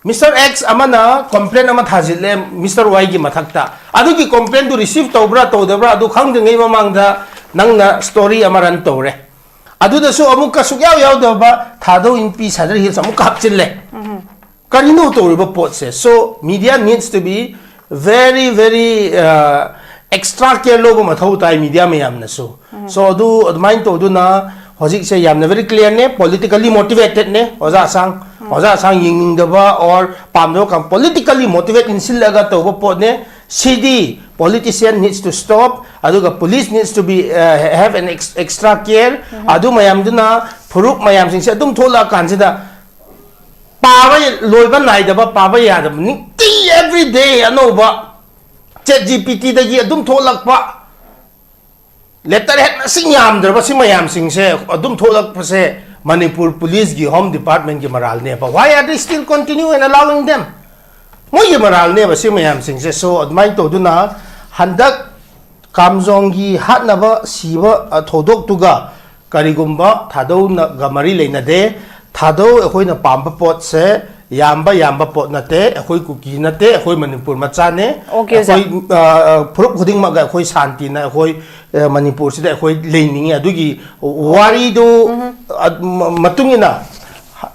Mister X ꯑꯃꯅ complaint ꯑꯃ ꯊꯥꯖꯤꯜꯂꯦ Mister Yꯒꯤ ꯃꯊꯛꯇ꯫ ꯑꯗꯨꯒꯤ complaintꯗꯨ receive ꯇꯧꯕ꯭ꯔꯥ ꯇꯧꯗꯕ꯭ꯔꯥ ꯑꯗꯨ ꯈꯪꯗ꯭ꯔꯤꯉꯩ ꯃꯃꯥꯡꯗ ꯅꯪꯅ story ꯑꯃ run ꯇꯧꯔꯦ꯫ ꯑꯗꯨꯗꯁꯨ ꯑꯃꯨꯛꯀ ꯁꯨꯛꯌꯥꯎ ꯌꯥꯎꯗꯕ ꯊꯥꯗꯧ ꯏꯟꯄꯤ ꯁꯥꯗꯔ ꯍꯤꯜꯁ ꯑꯃꯨꯛꯀ ꯍꯥꯞꯆꯤꯜꯂꯦ꯫ ꯀꯔꯤꯅꯣ ꯇꯧꯔꯤꯕ ꯄꯣꯠꯁꯦ? So media needs to be very, very, uh, extra care ꯂꯧꯕ ꯃꯊꯧ ꯇꯥꯏ media ꯃꯌꯥꯝꯅꯁꯨ꯫ So ꯑꯗꯨ ꯑꯗꯨꯃꯥꯏꯅ ꯇꯧꯗꯨꯅ ꯍꯧꯖꯤꯛꯁꯦ ꯌꯥꯝꯅ very clearꯅꯦ, politically motivatedꯅꯦ ꯑꯣꯖꯥ ꯑꯁꯥꯡ꯫ ꯑꯣꯖꯥ ꯑꯁꯥꯡ ꯌꯦꯡꯅꯤꯡꯗꯕ or ꯄꯥꯝꯗꯕ ꯀꯥꯡ politically motivate ꯏꯟꯁꯤꯜꯂꯒ ꯇꯧꯕ ꯄꯣꯠꯅꯦ꯫ ꯁꯤꯗꯤ politician needs to stop, ꯑꯗꯨꯒ police needs to be, uh, have an ex-, extra care꯫ ꯑꯗꯨ ꯃꯌꯥꯝꯗꯨꯅ ꯐꯨꯔꯨꯞ ꯃꯌꯥꯝꯁꯤꯡꯁꯦ ꯑꯗꯨꯝ ꯊꯣꯛꯂꯛꯑꯀꯥꯟꯁꯤꯗ ꯄꯥꯕ ꯂꯣꯏꯕ ꯅꯥꯏꯗꯕ, ꯄꯥꯕ ꯌꯥꯗꯕ, ꯅꯨꯡꯇꯤ every day ꯑꯅꯧꯕ ChatGPTꯗꯒꯤ ꯑꯗꯨꯝ ꯊꯣꯛꯂꯛꯄ, letterhead ꯃꯁꯤꯡ ꯌꯥꯝꯗ꯭ꯔꯕ ꯁꯤ ꯃꯌꯥꯝꯁꯤꯡꯁꯦ ꯑꯗꯨꯝ ꯊꯣꯛꯂꯛꯄꯁꯦ Manipur policeꯀꯤ, Home Departmentꯀꯤ ꯃꯔꯥꯜꯅꯦꯕ꯫ Why are they still continue and allowing them? ꯃꯣꯏꯒꯤ ꯃꯔꯥꯜꯅꯦꯕ ꯁꯤ ꯃꯌꯥꯝꯁꯤꯡꯁꯦ꯫ So ꯑꯗꯨꯃꯥꯏꯅ ꯇꯧꯗꯨꯅ ꯍꯟꯗꯛ ꯀꯥꯝꯖꯣꯡꯒꯤ ꯍꯥꯠꯅꯕ ꯁꯤꯕ, ꯑ, ꯊꯧꯗꯣꯛꯇꯨꯒ ꯀꯔꯤꯒꯨꯝꯕ ꯊꯥꯗꯧꯅꯒ ꯃꯔꯤ ꯂꯩꯅꯗꯦ꯫ ꯊꯥꯗꯧ ꯑꯩꯈꯣꯏꯅ ꯄꯥꯝꯕ ꯄꯣꯠꯁꯦ ꯌꯥꯝꯕ ꯌꯥꯝꯕ ꯄꯣꯠ ꯅꯠꯇꯦ꯫ ꯑꯩꯈꯣꯏ ꯀꯨꯀꯤ ꯅꯠꯇꯦ, ꯑꯩꯈꯣꯏ ꯃꯅꯤꯄꯨꯔ ꯃꯆꯥꯅꯦ꯫ Okay, ꯑꯣꯖꯥ꯫ ꯑꯩꯈꯣꯏ, ꯑ, ꯑ, ꯐꯨꯔꯨꯞ ꯈꯨꯗꯤꯡꯃꯛ ꯑꯩꯈꯣꯏ ꯁꯥꯟꯇꯤꯅ ꯑꯩꯈꯣꯏ, ꯑ, ꯃꯅꯤꯄꯨꯔꯁꯤꯗ ꯑꯩꯈꯣꯏ ꯂꯩꯅꯤꯡꯉꯤ꯫ ꯑꯗꯨꯒꯤ ꯋꯥꯔꯤꯗꯨ, ꯑ, ꯃ-, ꯃꯇꯨꯡ ꯏꯟꯅ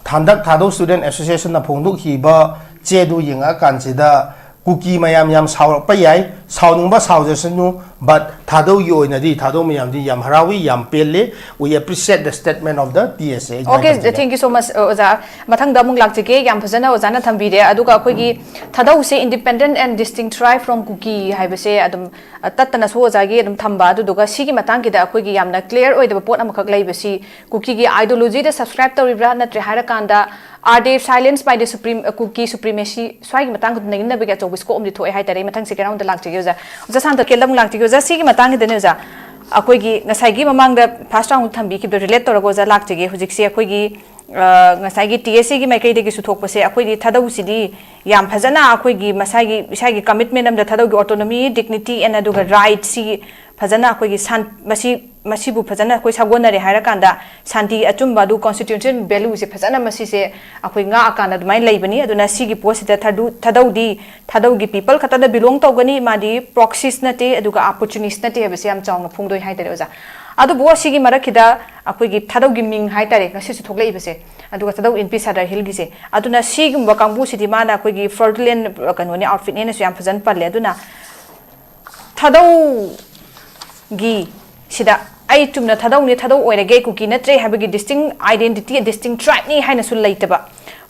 ꯍꯟꯗꯛ ꯊꯥꯗꯧ Student Associationꯅ ꯐꯣꯡꯗꯣꯛꯈꯤꯕ ꯆꯦꯗꯨ ꯌꯦꯡꯉꯛꯑꯀꯥꯟꯁꯤꯗ ꯀꯨꯀꯤ ꯃꯌꯥꯝ ꯌꯥꯝ ꯁꯥꯎꯔꯛꯄ ꯌꯥꯏ꯫ ꯁꯥꯎꯅꯤꯡꯕ ꯁꯥꯎꯖꯁꯅꯨ, but ꯊꯥꯗꯧꯒꯤ ꯑꯣꯏꯅꯗꯤ ꯊꯥꯗꯧ ꯃꯌꯥꯝꯗꯤ ꯌꯥꯝ ꯍꯔꯥꯎꯏ, ꯌꯥꯝ ꯄꯦꯜꯂꯤ꯫ We appreciate the statement of the T S A꯫ Okay, thank you so much, ꯑꯣꯖꯥ꯫ ꯃꯊꯪꯗ ꯑꯃꯨꯛ ꯂꯥꯛꯆꯒꯦ꯫ ꯌꯥꯝ ꯐꯖꯅ ꯑꯣꯖꯥꯅ ꯊꯝꯕꯤꯔꯦ꯫ ꯑꯗꯨꯒ ꯑꯩꯈꯣꯏꯒꯤ ꯊꯥꯗꯧꯁꯦ independent and distinct tribe from Kuki ꯍꯥꯏꯕꯁꯦ ꯑꯗꯨꯝ ꯇꯠꯇꯅꯁꯨ ꯑꯣꯖꯥꯒꯤ ꯑꯗꯨꯝ ꯊꯝꯕ, ꯑꯗꯨꯗꯨꯒ ꯁꯤꯒꯤ ꯃꯇꯥꯡꯒꯤꯗ ꯑꯩꯈꯣꯏꯒꯤ ꯌꯥꯝꯅ clear ꯑꯣꯏꯗꯕ ꯄꯣꯠ ꯑꯃꯈꯛ ꯂꯩꯕꯁꯤ, ꯀꯨꯀꯤꯒꯤ ideologyꯗ subscribe ꯇꯧꯔꯤꯕ꯭ꯔꯥ, ꯅꯠꯇ꯭ꯔꯦ ꯍꯥꯏꯔꯀꯥꯟꯗ are they silenced by the supreme, Kuki supremacy? ꯁ꯭ꯋꯥꯏꯒꯤ ꯃꯇꯥꯡꯗ ꯅꯩꯅꯅꯕꯒꯤ ꯑꯆꯧꯕ scope ꯑꯃꯗꯤ ꯊꯣꯛꯑꯦ ꯍꯥꯏꯇꯥꯔꯦ꯫ ꯃꯊꯪ second roundꯗ ꯂꯥꯛꯆꯒꯦ ꯑꯣꯖꯥ꯫ ꯑꯣꯖꯥ ꯁꯥꯟꯇ ꯀꯦꯜꯗ ꯑꯃꯨꯛ ꯂꯥꯛꯆꯒꯦ꯫ ꯑꯣꯖꯥ, ꯁꯤꯒꯤ ꯃꯇꯥꯡꯒꯤꯗꯅꯦ ꯑꯣꯖꯥ, ꯑꯩꯈꯣꯏꯒꯤ ꯉꯁꯥꯏꯒꯤ ꯃꯃꯥꯡꯗ first round ꯊꯝꯕꯤꯈꯤꯕꯗꯣ relate ꯇꯧꯔꯒ ꯑꯣꯖꯥ ꯂꯥꯛꯆꯒꯦ꯫ ꯍꯧꯖꯤꯛꯁꯦ ꯑꯩꯈꯣꯏꯒꯤ ꯉꯁꯥꯏꯒꯤ T S Aꯒꯤ ꯃꯥꯏꯀꯩꯗꯒꯤꯁꯨ ꯊꯣꯛꯄꯁꯦ, ꯑꯩꯈꯣꯏꯒꯤ ꯊꯥꯗꯧꯁꯤꯗꯤ ꯌꯥꯝ ꯐꯖꯅ ꯑꯩꯈꯣꯏꯒꯤ ꯃꯁꯥꯒꯤ, ꯏꯁꯥꯒꯤ commitment ꯑꯃꯗ ꯊꯥꯗꯧꯒꯤ autonomy, dignity and ꯑꯗꯨꯒ rightꯁꯤ ꯐꯖꯅ ꯑꯩꯈꯣꯏꯒꯤ ꯁꯥꯟ-, ꯃꯁꯤ, ꯃꯁꯤꯕꯨ ꯐꯖꯅ ꯑꯩꯈꯣꯏ ꯁꯥꯒꯣꯟꯅꯔꯦ ꯍꯥꯏꯔꯀꯥꯟꯗ ꯁꯥꯟꯇꯤ, ꯑꯆꯨꯝꯕ ꯑꯗꯨ constitution valueꯁꯦ ꯐꯖꯅ ꯃꯁꯤꯁꯦ ꯑꯩꯈꯣꯏ ꯉꯥꯛꯑꯀꯥꯟꯗ ꯑꯗꯨꯃꯥꯏꯅ ꯂꯩꯕꯅꯤ꯫ ꯑꯗꯨꯅ ꯁꯤꯒꯤ ꯄꯣꯠꯁꯤꯗ ꯊꯥꯗꯨ-, ꯊꯥꯗꯧꯗꯤ ꯊꯥꯗꯧꯒꯤ people ꯈꯛꯇꯗ belong ꯇꯧꯒꯅꯤ, ꯃꯥꯗꯤ proxies ꯅꯠꯇꯦ, ꯑꯗꯨꯒ opportunist ꯅꯠꯇꯦ ꯍꯥꯏꯕꯁꯦ ꯌꯥꯝ ꯆꯥꯎꯅ ꯐꯣꯡꯗꯣꯏ ꯍꯥꯏꯇꯥꯔꯦ ꯑꯣꯖꯥ꯫ ꯑꯗꯨꯕꯨ ꯑꯁꯤꯒꯤ ꯃꯔꯛꯁꯤꯗ ꯑꯩꯈꯣꯏꯒꯤ ꯊꯥꯗꯧꯒꯤ ꯃꯤꯡ ꯍꯥꯏꯇꯥꯔꯦ ꯉꯁꯤꯁꯨ ꯊꯣꯛꯂꯛꯏꯕꯁꯦ, ꯑꯗꯨꯒ ꯊꯥꯗꯧ ꯏꯟ ꯄꯤ ꯁꯥꯗꯔ ꯍꯤꯜꯒꯤꯁꯦ, ꯑꯗꯨꯅ ꯁꯤꯒꯨꯝꯕ ꯀꯥꯡꯕꯨꯁꯤꯗꯤ ꯃꯥꯅ ꯑꯩꯈꯣꯏꯒꯤ fraudulent ꯀꯩꯅꯣꯅꯦ, outfitꯅꯦꯅꯁꯨ ꯌꯥꯝ ꯐꯖꯅ ꯄꯜꯂꯦ꯫ ꯑꯗꯨꯅ ꯊꯥꯗꯧꯒꯤ ꯁꯤꯗ ꯑꯩ ꯆꯨꯝꯅ ꯊꯥꯗꯧꯅꯤ, ꯊꯥꯗꯧ ꯑꯣꯏꯔꯒꯦ, ꯀꯨꯀꯤ ꯅꯠꯇ꯭ꯔꯦ ꯍꯥꯏꯕꯒꯤ distinct identity, distinct tribeꯅꯤ ꯍꯥꯏꯅꯁꯨ ꯂꯩꯇꯕ꯫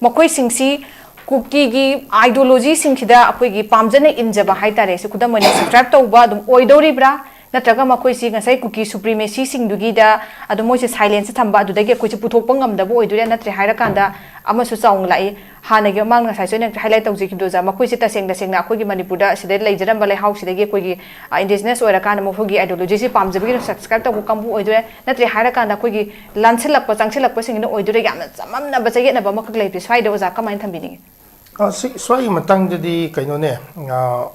ꯃꯈꯣꯏꯁꯤꯡꯁꯤ ꯀꯨꯀꯤꯒꯤ ideologyꯁꯤꯡꯁꯤꯗ ꯑꯩꯈꯣꯏꯒꯤ ꯄꯥꯝꯖꯅ ꯏꯟꯖꯕ ꯍꯥꯏꯇꯥꯔꯦ꯫ ꯁꯤ ꯈꯨꯗꯝ ꯑꯣꯏꯅ subscribe ꯇꯧꯕ ꯑꯗꯨꯝ ꯑꯣꯏꯗꯧꯔꯤꯕ꯭ꯔꯥ? ꯅꯠꯇ꯭ꯔꯒ ꯃꯈꯣꯏꯁꯤ ꯉꯁꯥꯏ ꯀꯨꯀꯤ supremacyꯁꯤꯡꯗꯨꯒꯤꯗ ꯑꯗꯨꯝ ꯃꯣꯏꯁꯦ silence ꯊꯝꯕ, ꯑꯗꯨꯗꯒꯤ ꯑꯩꯈꯣꯏꯁꯦ ꯄꯨꯊꯣꯛꯄ ꯉꯝꯗꯕ ꯑꯣꯏꯗꯣꯏꯔꯥ? ꯅꯠꯇ꯭ꯔꯦ ꯍꯥꯏꯔꯀꯥꯟꯗ ꯑꯃꯁꯨ ꯆꯥꯎꯅ ꯂꯥꯛꯏ꯫ ꯍꯥꯟꯅꯒꯤ ꯃꯃꯥꯡꯗ ꯉꯁꯥꯏꯁꯨ ꯑꯩꯅ highlight ꯇꯧꯖꯈꯤꯕꯗꯣ ꯑꯣꯖꯥ, ꯃꯈꯣꯏꯁꯦ ꯇꯁꯦꯡ ꯇꯁꯦꯡꯅ ꯑꯩꯈꯣꯏꯒꯤ ꯃꯅꯤꯄꯨꯔꯗ ꯁꯤꯗ ꯂꯩꯖꯔꯝꯕ ꯂꯩꯍꯥꯎꯁꯤꯗꯒꯤ ꯑꯩꯈꯣꯏꯒꯤ, ꯑ, indigenous ꯑꯣꯏꯔꯀꯥꯟꯗ ꯃꯈꯣꯏꯒꯤ ideologyꯁꯤ ꯄꯥꯝꯖꯕꯒꯤ ꯑꯗꯨꯝ subscribe ꯇꯧꯕ ꯀꯥꯡꯕꯨ ꯑꯣꯏꯗꯣꯏꯔꯦ꯫ ꯅꯠꯇ꯭ꯔꯦ ꯍꯥꯏꯔꯀꯥꯟꯗ ꯑꯩꯈꯣꯏꯒꯤ ꯂꯥꯟꯁꯤꯜꯂꯛꯄ, ꯆꯪꯁꯤꯜꯂꯛꯄꯁꯤꯡꯒꯤꯅ ꯑꯣꯏꯗꯣꯏꯔꯦ꯫ ꯌꯥꯝꯅ ꯆꯃꯝꯅꯕ, ꯆꯌꯦꯠꯅꯕ ꯑꯃꯈꯛ ꯂꯩꯕꯁꯦ ꯁ꯭ꯋꯥꯏꯗ ꯑꯣꯖꯥ ꯀꯃꯥꯏꯅ ꯊꯝꯕꯤꯅꯤꯡꯉꯤ? ꯑ, ꯁꯤ, ꯁ꯭ꯋꯥꯏꯒꯤ ꯃꯇꯥꯡꯗꯗꯤ ꯀꯩꯅꯣꯅꯦ, ꯑ,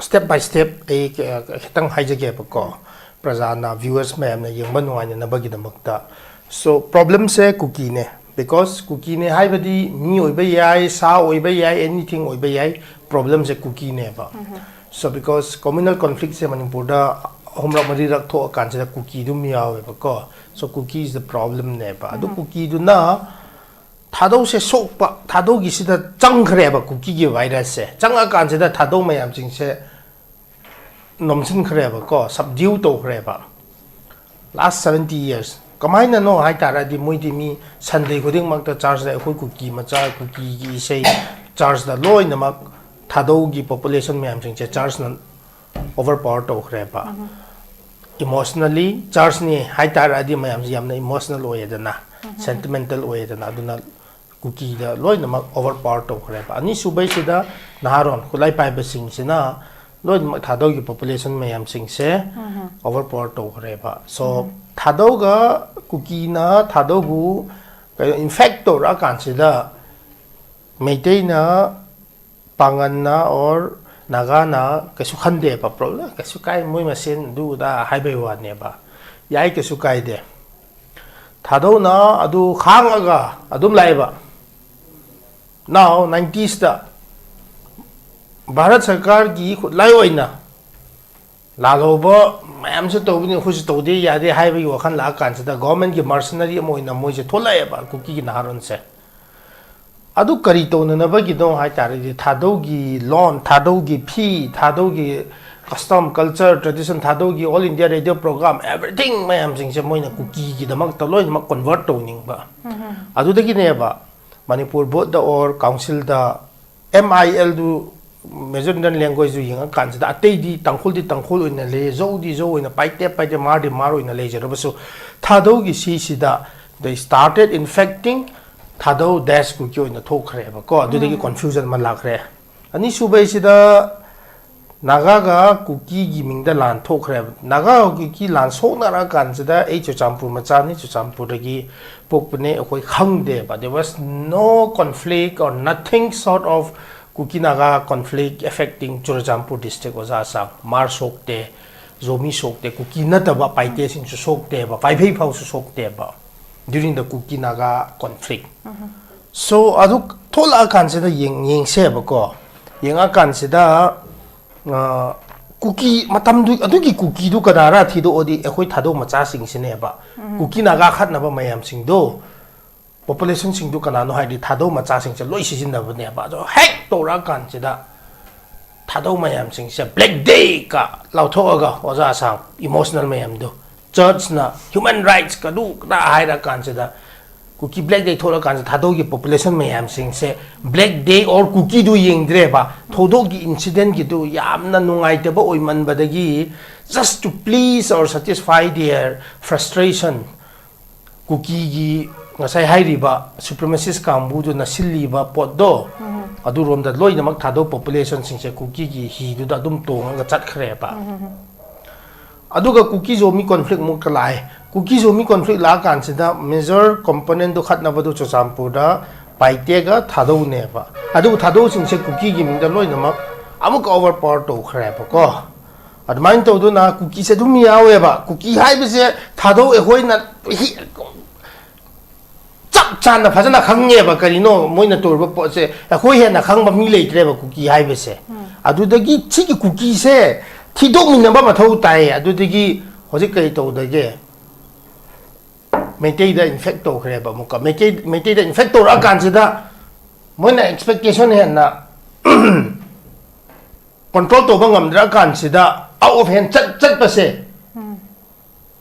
step by step ꯑꯩ ꯈ-, ꯈꯤꯇꯪ ꯍꯥꯏꯖꯒꯦꯕꯀꯣ, ꯄ꯭ꯔꯖꯥꯅ, viewers ꯃꯌꯥꯝꯅ ꯌꯦꯡꯕ ꯅꯨꯡꯉꯥꯏꯅꯅꯕꯒꯤꯗꯃꯛꯇ꯫ So, problemꯁꯦ ꯀꯨꯀꯤꯅꯦ, because ꯀꯨꯀꯤꯅꯦ ꯍꯥꯏꯕꯗꯤ ꯃꯤ ꯑꯣꯏꯕ ꯌꯥꯏ, ꯁꯥ ꯑꯣꯏꯕ ꯌꯥꯏ, anything ꯑꯣꯏꯕ ꯌꯥꯏ, problemꯁꯦ ꯀꯨꯀꯤꯅꯦꯕ꯫ So, because communal conflictꯁꯦ ꯃꯅꯤꯄꯨꯔꯗ ꯑꯍꯨꯝꯔꯛ ꯃꯔꯤꯔꯛ ꯊꯣꯛꯑꯀꯥꯟꯁꯤꯗ ꯀꯨꯀꯤ ꯑꯗꯨꯝ ꯌꯥꯎꯋꯦꯕꯀꯣ꯫ So, Kuki is the problemꯅꯦꯕ꯫ ꯑꯗꯨ ꯀꯨꯀꯤꯗꯨꯅ ꯊꯥꯗꯧꯁꯦ ꯁꯣꯛꯄ, ꯊꯥꯗꯧꯒꯤꯁꯤꯗ ꯆꯪꯈ꯭ꯔꯦꯕ ꯀꯨꯀꯤꯒꯤ virusꯁꯦ꯫ ꯆꯪꯉꯀꯥꯟꯁꯤꯗ ꯊꯥꯗꯧ ꯃꯌꯥꯝꯁꯤꯡꯁꯦ ꯅꯣꯝꯁꯤꯟꯈ꯭ꯔꯦꯕꯀꯣ, ꯁꯕꯗ꯭ꯌꯨ ꯇꯧꯈ꯭ꯔꯦꯕ꯫ Last seventy years ꯀꯃꯥꯏꯅꯅꯣ ꯍꯥꯏ ꯇꯥꯔꯗꯤ, ꯃꯣꯏꯗꯤ ꯃꯤ ꯁꯟꯗꯦ ꯈꯨꯗꯤꯡꯃꯛꯇ ꯆꯔꯆꯇ ꯑꯩꯈꯣꯏ ꯀꯨꯀꯤ ꯃꯆꯥ, ꯀꯨꯀꯤꯒꯤ ꯏꯁꯩ, ꯆꯔꯆꯇ ꯂꯣꯏꯅꯃꯛ ꯊꯥꯗꯧꯒꯤ ꯄꯣꯄꯨꯂꯦꯁꯟ ꯃꯌꯥꯝꯁꯤꯡꯁꯦ ꯆꯔꯆꯅ ꯑꯣꯚꯔ ꯄꯋꯔ ꯇꯧꯈ꯭ꯔꯦꯕ꯫ ꯏꯃꯣꯁꯅꯦꯜꯂꯤ ꯆꯔꯆꯅꯤ ꯍꯥꯏ ꯇꯥꯔꯗꯤ ꯃꯌꯥꯝꯁꯤ ꯌꯥꯝꯅ ꯏꯃꯣꯁꯅꯦꯜ ꯑꯣꯏꯌꯦꯗꯅ, ꯁꯦꯟꯇꯤꯃꯦꯟꯇꯦꯜ ꯑꯣꯏꯌꯦꯗꯅ, ꯑꯗꯨꯅ ꯀꯨꯀꯤꯗ ꯂꯣꯏꯅꯃꯛ ꯑꯣꯚꯔ ꯄꯋꯔ ꯇꯧꯈ꯭ꯔꯦꯕ꯫ ꯑꯅꯤꯁꯨꯕꯩꯁꯤꯗ ꯅꯍꯥꯔꯣꯟ ꯈꯨꯠꯂꯥꯏ ꯄꯥꯏꯕꯁꯤꯡꯁꯤꯅ ꯂꯣꯏꯅꯃꯛ ꯊꯥꯗꯧꯒꯤ ꯄꯣꯄꯨꯂꯦꯁꯟ ꯃꯌꯥꯝꯁꯤꯡꯁꯦ ꯑꯣꯚꯔ ꯄꯋꯔ ꯇꯧꯈ꯭ꯔꯦꯕ꯫ ꯁꯣ ꯊꯥꯗꯧꯒ ꯀꯨꯀꯤꯅ ꯊꯥꯗꯧꯕꯨ ꯀꯩꯅꯣ ꯏꯟꯐꯦꯛ ꯇꯧꯔꯛꯑꯀꯥꯟꯁꯤꯗ ꯃꯩꯇꯩꯅ, ꯄꯥꯡꯒꯟꯅ ꯑꯣꯔ ꯅꯥꯒꯥꯅ ꯀꯩꯁꯨ ꯈꯟꯗꯦꯕ, ꯄ꯭ꯔꯣꯕ꯭ꯂꯦꯝ ꯀꯩꯁꯨ ꯀꯥꯏ, ꯃꯣꯏ ꯃꯁꯦꯟ ꯑꯗꯨ ꯑꯗꯥ ꯍꯥꯏꯕꯩ ꯋꯥꯅꯦꯕ꯫ ꯌꯥꯏ, ꯀꯩꯁꯨ ꯀꯥꯏꯗꯦ꯫ ꯊꯥꯗꯧꯅ ꯑꯗꯨ ꯈꯥꯡꯉꯒ ꯑꯗꯨꯝ ꯂꯥꯛꯑꯦꯕ꯫ Now ꯅꯥꯏꯟꯇꯤꯁꯇ ꯚꯥꯔꯠ ꯁꯔꯀꯥꯔꯒꯤ ꯈꯨꯠꯂꯥꯏ ꯑꯣꯏꯅ ꯂꯥꯜꯍꯧꯕ ꯃꯌꯥꯝꯁꯨ ꯇꯧꯕꯅꯤ, ꯑꯩꯈꯣꯏꯁꯨ ꯇꯧꯗꯦ ꯌꯥꯗꯦ ꯍꯥꯏꯕꯒꯤ ꯋꯥꯈꯜ ꯂꯥꯛꯑꯀꯥꯟꯁꯤꯗ ꯒꯣꯔꯃꯦꯟꯒꯤ ꯃꯔꯁꯅꯔꯤ ꯑꯃ ꯑꯣꯏꯅ ꯃꯣꯏꯁꯦ ꯊꯣꯛꯂꯛꯑꯦꯕ ꯀꯨꯀꯤꯒꯤ ꯅꯍꯥꯔꯣꯟꯁꯦ꯫ ꯑꯗꯨ ꯀꯔꯤ ꯇꯧꯅꯅꯕꯒꯤꯅꯣ ꯍꯥꯏ ꯇꯥꯔꯗꯤ, ꯊꯥꯗꯧꯒꯤ ꯂꯣꯟ, ꯊꯥꯗꯧꯒꯤ fee, ꯊꯥꯗꯧꯒꯤ custom, culture, tradition, ꯊꯥꯗꯧꯒꯤ all India radio program, everything ꯃꯌꯥꯝꯁꯤꯡꯁꯦ ꯃꯣꯏꯅ ꯀꯨꯀꯤꯒꯤꯗꯃꯛꯇ ꯂꯣꯏꯅꯃꯛ ꯀꯟꯚꯔꯠ ꯇꯧꯅꯤꯡꯕ꯫ ꯑꯗꯨꯗꯒꯤꯅꯦꯕ ꯃꯅꯤꯄꯨꯔ ꯕꯣꯔꯗ ꯑꯣꯔ ꯀꯥꯎꯟꯁꯤꯜꯗ ꯑꯦꯝ ꯑꯥꯏ ꯑꯦꯜꯗꯨ, ꯃꯦꯖꯣꯔꯤꯇꯤꯅꯦꯜ ꯂꯦꯡꯒ꯭ꯋꯦꯖꯇꯨ ꯌꯦꯡꯉꯀꯥꯟꯁꯤꯗ ꯑꯇꯩꯗꯤ ꯇꯥꯡꯈꯨꯜꯗꯤ ꯇꯥꯡꯈꯨꯜ ꯑꯣꯏꯅ ꯂꯩ, ꯖꯧꯗꯤ ꯖꯧ ꯑꯣꯏꯅ, ꯄꯥꯏꯇꯦ ꯄꯥꯏꯇꯦ, ꯃꯥꯔꯗꯤ ꯃꯥꯔ ꯑꯣꯏꯅ ꯂꯩꯖꯔꯕꯁꯨ, ꯊꯥꯗꯧꯒꯤ ꯁꯤꯁꯤꯗ they started infecting Thadou days ꯀꯨꯀꯤ ꯑꯣꯏꯅ ꯊꯣꯛꯈ꯭ꯔꯦꯕꯀꯣ꯫ ꯑꯗꯨꯗꯒꯤ ꯀꯟꯐ꯭ꯌꯨꯖꯟ ꯑꯃ ꯂꯥꯛꯈ꯭ꯔꯦ꯫ ꯑꯅꯤꯁꯨꯕꯩꯁꯤꯗ ꯅꯥꯒꯥꯒ ꯀꯨꯀꯤꯒꯤ ꯃꯤꯡꯗ ꯂꯥꯟ ꯊꯣꯛꯈ꯭ꯔꯦꯕ꯫ ꯅꯥꯒꯥꯒ ꯀꯨꯀꯤ ꯂꯥꯟ ꯁꯣꯛꯅꯔꯀꯥꯟꯁꯤꯗ, ꯑꯩ ꯆꯨꯔꯆꯥꯟꯄꯨꯔ ꯃꯆꯥꯅꯤ, ꯆꯨꯔꯆꯥꯟꯄꯨꯔꯗꯒꯤ ꯄꯣꯛꯄꯅꯦ, ꯑꯩꯈꯣꯏ ꯈꯪꯗꯦꯕ꯫ There was no conflict or nothing sort of Kuki Naga conflict affecting Churachandpur district, ꯑꯣꯖꯥ ꯑꯁꯥꯡ꯫ ꯃꯥꯔ ꯁꯣꯛꯇꯦ, ꯖꯣꯃꯤ ꯁꯣꯛꯇꯦ, ꯀꯨꯀꯤ ꯅꯠꯇꯕ ꯄꯥꯏꯇꯦꯁꯤꯡꯁꯨ ꯁꯣꯛꯇꯦꯕ, ꯄꯥꯏꯐꯩ ꯐꯥꯎꯁꯨ ꯁꯣꯛꯇꯦꯕ during the Kuki Naga conflict꯫ So ꯑꯗꯨ ꯊꯣꯛꯂꯛꯑꯀꯥꯟꯁꯤꯗ ꯌꯦꯡ-, ꯌꯦꯡꯁꯦꯕꯀꯣ꯫ ꯌꯦꯡꯉꯛꯑꯀꯥꯟꯁꯤꯗ, ꯑ, ꯀꯨꯀꯤ ꯃꯇꯝꯗꯨ, ꯑꯗꯨꯒꯤ ꯀꯨꯀꯤꯗꯨ ꯀꯅꯥꯔ ꯊꯤꯗꯣꯛꯑꯗꯤ ꯑꯩꯈꯣꯏ ꯊꯥꯗꯧ ꯃꯆꯥꯁꯤꯡꯁꯤꯅꯦꯕ꯫ ꯀꯨꯀꯤ ꯅꯥꯒꯥ ꯈꯠꯅꯕ ꯃꯌꯥꯝꯁꯤꯡꯗꯣ, ꯄꯣꯄꯨꯂꯦꯁꯟꯁꯤꯡꯗꯨ ꯀꯅꯥꯅꯣ ꯍꯥꯏꯗꯤ ꯊꯥꯗꯧ ꯃꯆꯥꯁꯤꯡꯁꯦ ꯂꯣꯏ ꯁꯤꯖꯤꯟꯅꯕꯅꯦꯕ꯫ ꯑꯗꯣ ꯍꯦꯛ ꯇꯧꯔꯛꯑꯀꯥꯟꯁꯤꯗ ꯊꯥꯗꯧ ꯃꯌꯥꯝꯁꯤꯡꯁꯦ Black Day ꯀ ꯂꯥꯎꯊꯣꯛꯑꯒ, ꯑꯣꯖꯥ ꯑꯁꯥꯡ, emotional ꯃꯌꯥꯝꯗꯣ, ꯆꯔꯆꯅ human rights ꯀꯗꯨ ꯀꯗꯥ ꯍꯥꯏꯔ ꯀꯥꯟꯁꯤꯗ, ꯀꯨꯀꯤ Black Day ꯊꯣꯛꯂꯀꯥꯟꯁꯤꯗ ꯊꯥꯗꯧꯒꯤ population ꯃꯌꯥꯝꯁꯤꯡꯁꯦ Black Day or ꯀꯨꯀꯤꯗꯨ ꯌꯦꯡꯗ꯭ꯔꯦꯕ꯫ ꯊꯧꯗꯣꯛꯀꯤ incident ꯀꯤꯗꯨ ꯌꯥꯝꯅ ꯅꯨꯡꯉꯥꯏꯇꯕ ꯑꯣꯏꯃꯟꯕꯗꯒꯤ, just to please or satisfy their frustration, ꯀꯨꯀꯤꯒꯤ ꯉꯁꯥꯏ ꯍꯥꯏꯔꯤꯕ supremacist ꯀꯥꯡꯕꯨꯗꯨꯅ ꯁꯤꯜꯂꯤꯕ ꯄꯣꯠꯇꯣ, ꯑꯗꯨꯔꯣꯝꯗ ꯂꯣꯏꯅꯃꯛ ꯊꯥꯗꯧ populationꯁꯤꯡꯁꯦ ꯀꯨꯀꯤꯒꯤ ꯍꯤꯗꯨꯗ ꯑꯗꯨꯝ ꯇꯣꯡꯉꯒ ꯆꯠꯈ꯭ꯔꯦꯕ꯫ ꯑꯗꯨꯒ ꯀꯨꯀꯤ ꯖꯣꯃꯤ conflict ꯑꯃꯨꯛꯀ ꯂꯥꯛꯑꯦ꯫ ꯀꯨꯀꯤ ꯖꯣꯃꯤ conflict ꯂꯥꯛꯑꯀꯥꯟꯁꯤꯗ major componentꯗꯨ ꯈꯠꯅꯕꯗꯨ ꯆꯨꯔꯆꯥꯟꯄꯨꯔꯗ ꯄꯥꯏꯇꯦꯒ ꯊꯥꯗꯧꯅꯦꯕ꯫ ꯑꯗꯨꯕꯨ ꯊꯥꯗꯧꯁꯤꯡꯁꯦ ꯀꯨꯀꯤꯒꯤ ꯃꯤꯡꯗ ꯂꯣꯏꯅꯃꯛ ꯑꯃꯨꯛꯀ overpower ꯇꯧꯈ꯭ꯔꯦꯕꯀꯣ꯫ ꯑꯗꯨꯃꯥꯏꯅ ꯇꯧꯗꯨꯅ ꯀꯨꯀꯤꯁꯦ ꯑꯗꯨꯝ ꯌꯥꯎꯋꯦꯕ꯫ ꯀꯨꯀꯤ ꯍꯥꯏꯕꯁꯦ ꯊꯥꯗꯧ ꯑꯩꯈꯣꯏꯅ ꯍꯤ-, ꯆꯞ ꯆꯥꯅ ꯐꯖꯅ ꯈꯪꯉꯦꯕ ꯀꯔꯤꯅꯣ ꯃꯣꯏꯅ ꯇꯧꯔꯤꯕ ꯄꯣꯠꯁꯦ꯫ ꯑꯩꯈꯣꯏ ꯍꯦꯟꯅ ꯈꯪꯕ ꯃꯤ ꯂꯩꯇ꯭ꯔꯦꯕ ꯀꯨꯀꯤ ꯍꯥꯏꯕꯁꯦ꯫ ꯑꯗꯨꯗꯒꯤ ꯁꯤꯒꯤ ꯀꯨꯀꯤꯁꯦ ꯊꯤꯗꯣꯛꯃꯤꯟꯅꯕ ꯃꯊꯧ ꯇꯥꯏꯌꯦ꯫ ꯑꯗꯨꯗꯒꯤ ꯍꯧꯖꯤꯛ ꯀꯔꯤ ꯇꯧꯗꯒꯦ? ꯃꯩꯇꯩꯗ infect ꯇꯧꯈ꯭ꯔꯦꯕ ꯑꯃꯨꯛꯀ꯫ ꯃꯩꯇꯩ, ꯃꯩꯇꯩꯗ infect ꯇꯧꯔꯛꯑꯀꯥꯟꯁꯤꯗ ꯃꯣꯏꯅ expectation ꯍꯦꯟꯅ control ꯇꯧꯕ ꯉꯝꯗ꯭ꯔꯀꯥꯟꯁꯤꯗ out of hand ꯆꯠ-, ꯆꯠꯄꯁꯦ,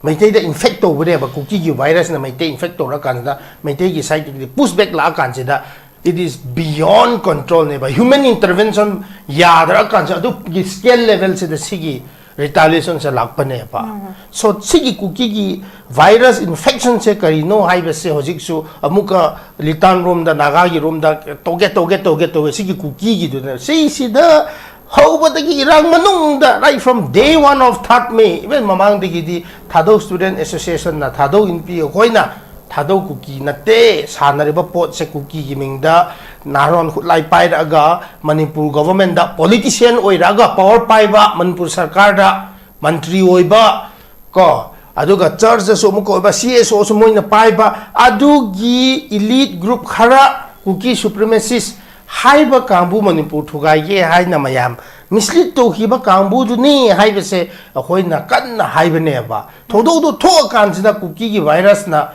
ꯃꯩꯇꯩꯗ infect ꯇꯧꯕꯅꯦꯕ꯫ ꯀꯨꯀꯤꯒꯤ virusꯅ ꯃꯩꯇꯩ infect ꯇꯧꯔꯀꯥꯟꯁꯤꯗ, ꯃꯩꯇꯩꯒꯤ sideꯇꯒꯤ push back ꯂꯥꯛꯑꯀꯥꯟꯁꯤꯗ, it is beyond controlꯅꯦꯕ꯫ Human intervention ꯌꯥꯗ꯭ꯔꯀꯥꯟꯁꯤꯗ ꯑꯗꯨꯒꯤ scale levelꯁꯤꯗ ꯁꯤꯒꯤ retaliationꯁꯦ ꯂꯥꯛꯄꯅꯦꯕ꯫ So ꯁꯤꯒꯤ ꯀꯨꯀꯤꯒꯤ virus infectionꯁꯦ ꯀꯔꯤꯅꯣ ꯍꯥꯏꯕꯁꯦ ꯍꯧꯖꯤꯛꯁꯨ ꯑꯃꯨꯛꯀ ꯂꯤꯇꯥꯟ ꯔꯣꯝꯗ, ꯅꯥꯒꯥꯒꯤ ꯔꯣꯝꯗ ꯇꯧꯒꯦ, ꯇꯧꯒꯦ, ꯇꯧꯒꯦ, ꯇꯧꯒꯦ꯫ ꯁꯤꯒꯤ ꯀꯨꯀꯤꯒꯤꯗꯨꯅ, ꯁꯤꯁꯤꯗ ꯍꯧꯕꯗꯒꯤ ꯏꯔꯥꯡ ꯃꯅꯨꯡꯗ, right from day one of third May, even ꯃꯃꯥꯡꯗꯒꯤꯗꯤ ꯊꯥꯗꯧ Student Associationꯅ, ꯊꯥꯗꯧ ꯏꯟꯄꯤ ꯑꯩꯈꯣꯏꯅ, ꯊꯥꯗꯧ ꯀꯨꯀꯤ ꯅꯠꯇꯦ, ꯁꯥꯟꯅꯔꯤꯕ ꯄꯣꯠꯁꯦ ꯀꯨꯀꯤꯒꯤ ꯃꯤꯡꯗ ꯅꯍꯥꯔꯣꯟ ꯈꯨꯠꯂꯥꯏ ꯄꯥꯏꯔꯛꯑꯒ ꯃꯅꯤꯄꯨꯔ governmentꯗ politician ꯑꯣꯏꯔꯛꯑꯒ power ꯄꯥꯏꯕ, ꯃꯅꯤꯄꯨꯔ ꯁꯔꯀꯥꯔꯗ ꯃꯟꯇ꯭ꯔꯤ ꯑꯣꯏꯕ, ꯀꯣ, ꯑꯗꯨꯒ churchꯇꯁꯨ ꯑꯃꯨꯛꯀ ꯑꯣꯏꯕ, CSOꯁꯨ ꯃꯣꯏꯅ ꯄꯥꯏꯕ, ꯑꯗꯨꯒꯤ elite group ꯈꯔ, ꯀꯨꯀꯤ supremacist ꯍꯥꯏꯕ ꯀꯥꯡꯕꯨ ꯃꯅꯤꯄꯨꯔ ꯊꯨꯒꯥꯏꯒꯦ ꯍꯥꯏꯅ ꯃꯌꯥꯝ mislead ꯇꯧꯈꯤꯕ ꯀꯥꯡꯕꯨꯗꯨꯅꯤ ꯍꯥꯏꯕꯁꯦ ꯑꯩꯈꯣꯏꯅ ꯀꯟꯅ ꯍꯥꯏꯕꯅꯦꯕ꯫ ꯊꯧꯗꯣꯛꯇꯣ ꯊꯣꯛꯑꯀꯥꯟꯁꯤꯗ ꯀꯨꯀꯤꯒꯤ virusꯅ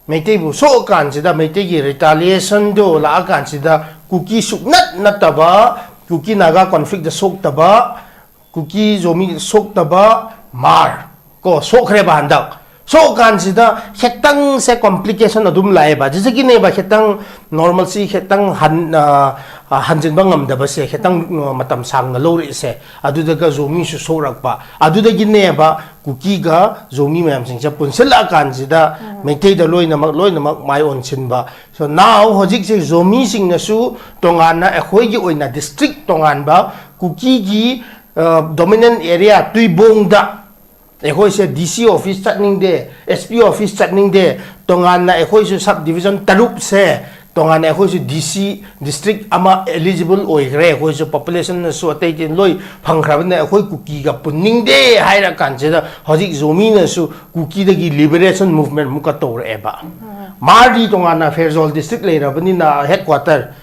ꯃꯩꯇꯩꯕꯨ ꯁꯣꯛꯑꯀꯥꯟꯁꯤꯗ, ꯃꯩꯇꯩꯒꯤ retaliationꯗꯣ ꯂꯥꯛꯑꯀꯥꯟꯁꯤꯗ ꯀꯨꯀꯤ ꯁꯨꯛꯅꯠ ꯅꯠꯇꯕ ꯀꯨꯀꯤ ꯅꯥꯒꯥ ꯀꯣꯟꯐ꯭ꯂꯤꯛꯇ ꯁꯣꯛꯇꯕ, ꯀꯨꯀꯤ ꯖꯣꯃꯤ ꯁꯣꯛꯇꯕ ꯃꯥꯔ ꯀꯣ ꯁꯣꯛꯈ꯭ꯔꯦꯕ ꯍꯟꯗꯛ꯫ ꯁꯣꯛꯀꯥꯟꯁꯤꯗ ꯈꯤꯇꯪꯁꯦ ꯀꯣꯝꯄ꯭ꯂꯤꯀꯦꯁꯟ ꯑꯗꯨꯝ ꯂꯥꯛꯑꯦꯕ꯫ ꯑꯗꯨꯗꯒꯤꯅꯦꯕ ꯈꯤꯇꯪ ꯅꯣꯔꯃꯦꯜꯁꯤ ꯈꯤꯇꯪ ꯍꯟ-, ꯑ, ꯑ, ꯍꯟꯖꯤꯟꯕ ꯉꯝꯗꯕꯁꯦ, ꯈꯤꯇꯪ, ꯑ, ꯃꯇꯝ ꯁꯥꯡꯅ ꯂꯧꯔꯛꯏꯁꯦ꯫ ꯑꯗꯨꯗꯒ ꯖꯣꯃꯤꯁꯨ ꯁꯣꯛꯂꯛꯄ꯫ ꯑꯗꯨꯗꯒꯤꯅꯦꯕ ꯀꯨꯀꯤꯒ ꯖꯣꯃꯤ ꯃꯌꯥꯝꯁꯤꯡꯁꯦ ꯄꯨꯟꯁꯤꯜꯂꯛꯑꯀꯥꯟꯁꯤꯗ ꯃꯩꯇꯩꯗ ꯂꯣꯏꯅꯃꯛ, ꯂꯣꯏꯅꯃꯛ ꯃꯥꯏ ꯑꯣꯟꯁꯤꯟꯕ꯫ So now ꯍꯧꯖꯤꯛꯁꯦ ꯖꯣꯃꯤꯁꯤꯡꯅꯁꯨ ꯇꯣꯉꯥꯟꯅ ꯑꯩꯈꯣꯏꯒꯤ ꯑꯣꯏꯅ ꯗꯤꯁꯇ꯭ꯔꯤꯛ ꯇꯣꯉꯥꯟꯕ ꯀꯨꯀꯤꯒꯤ, ꯑ, ꯗꯣꯃꯤꯅꯦꯟ ꯑꯦꯔꯤꯌꯥ ꯇꯨꯏꯕꯣꯡꯗ ꯑꯩꯈꯣꯏꯁꯦ ꯗꯤ ꯁꯤ ꯑꯣꯐꯤꯁ ꯆꯠꯅꯤꯡꯗꯦ, ꯑꯦꯁ ꯄꯤ ꯑꯣꯐꯤꯁ ꯆꯠꯅꯤꯡꯗꯦ, ꯇꯣꯉꯥꯟꯅ ꯑꯩꯈꯣꯏꯁꯨ ꯁꯕ ꯗꯤꯕꯤꯖꯟ ꯇꯔꯨꯛꯁꯦ ꯇꯣꯉꯥꯟꯅ ꯑꯩꯈꯣꯏꯁꯨ ꯗꯤ ꯁꯤ ꯗꯤꯁꯇ꯭ꯔꯤꯛ ꯑꯃ ꯑꯦꯂꯤꯖꯤꯕꯜ ꯑꯣꯏꯈ꯭ꯔꯦ, ꯑꯩꯈꯣꯏꯁꯨ ꯄꯣꯄꯨꯂꯦꯁꯟꯅꯁꯨ ꯑꯇꯩꯗꯤ ꯂꯣꯏ ꯐꯪꯈ꯭ꯔꯕꯅꯤꯅ ꯑꯩꯈꯣꯏ ꯀꯨꯀꯤꯒ ꯄꯨꯟꯅꯤꯡꯗꯦ ꯍꯥꯏꯔ ꯀꯥꯟꯁꯤꯗ ꯍꯧꯖꯤꯛ ꯖꯣꯃꯤꯅꯁꯨ ꯀꯨꯀꯤꯗꯒꯤ ꯂꯤꯕꯔꯦꯁꯟ ꯃꯨꯚꯃꯦꯟ ꯑꯃꯨꯛꯀ ꯇꯧꯔꯛꯑꯦꯕ꯫ ꯃꯥꯔꯗꯤ ꯇꯣꯉꯥꯟꯅ ꯐꯦꯔꯖꯣꯜ ꯗꯤꯁꯇ꯭ꯔꯤꯛ ꯂꯩꯔꯕꯅꯤꯅ ꯍꯦꯗ ꯀ꯭ꯋꯥꯇꯔ,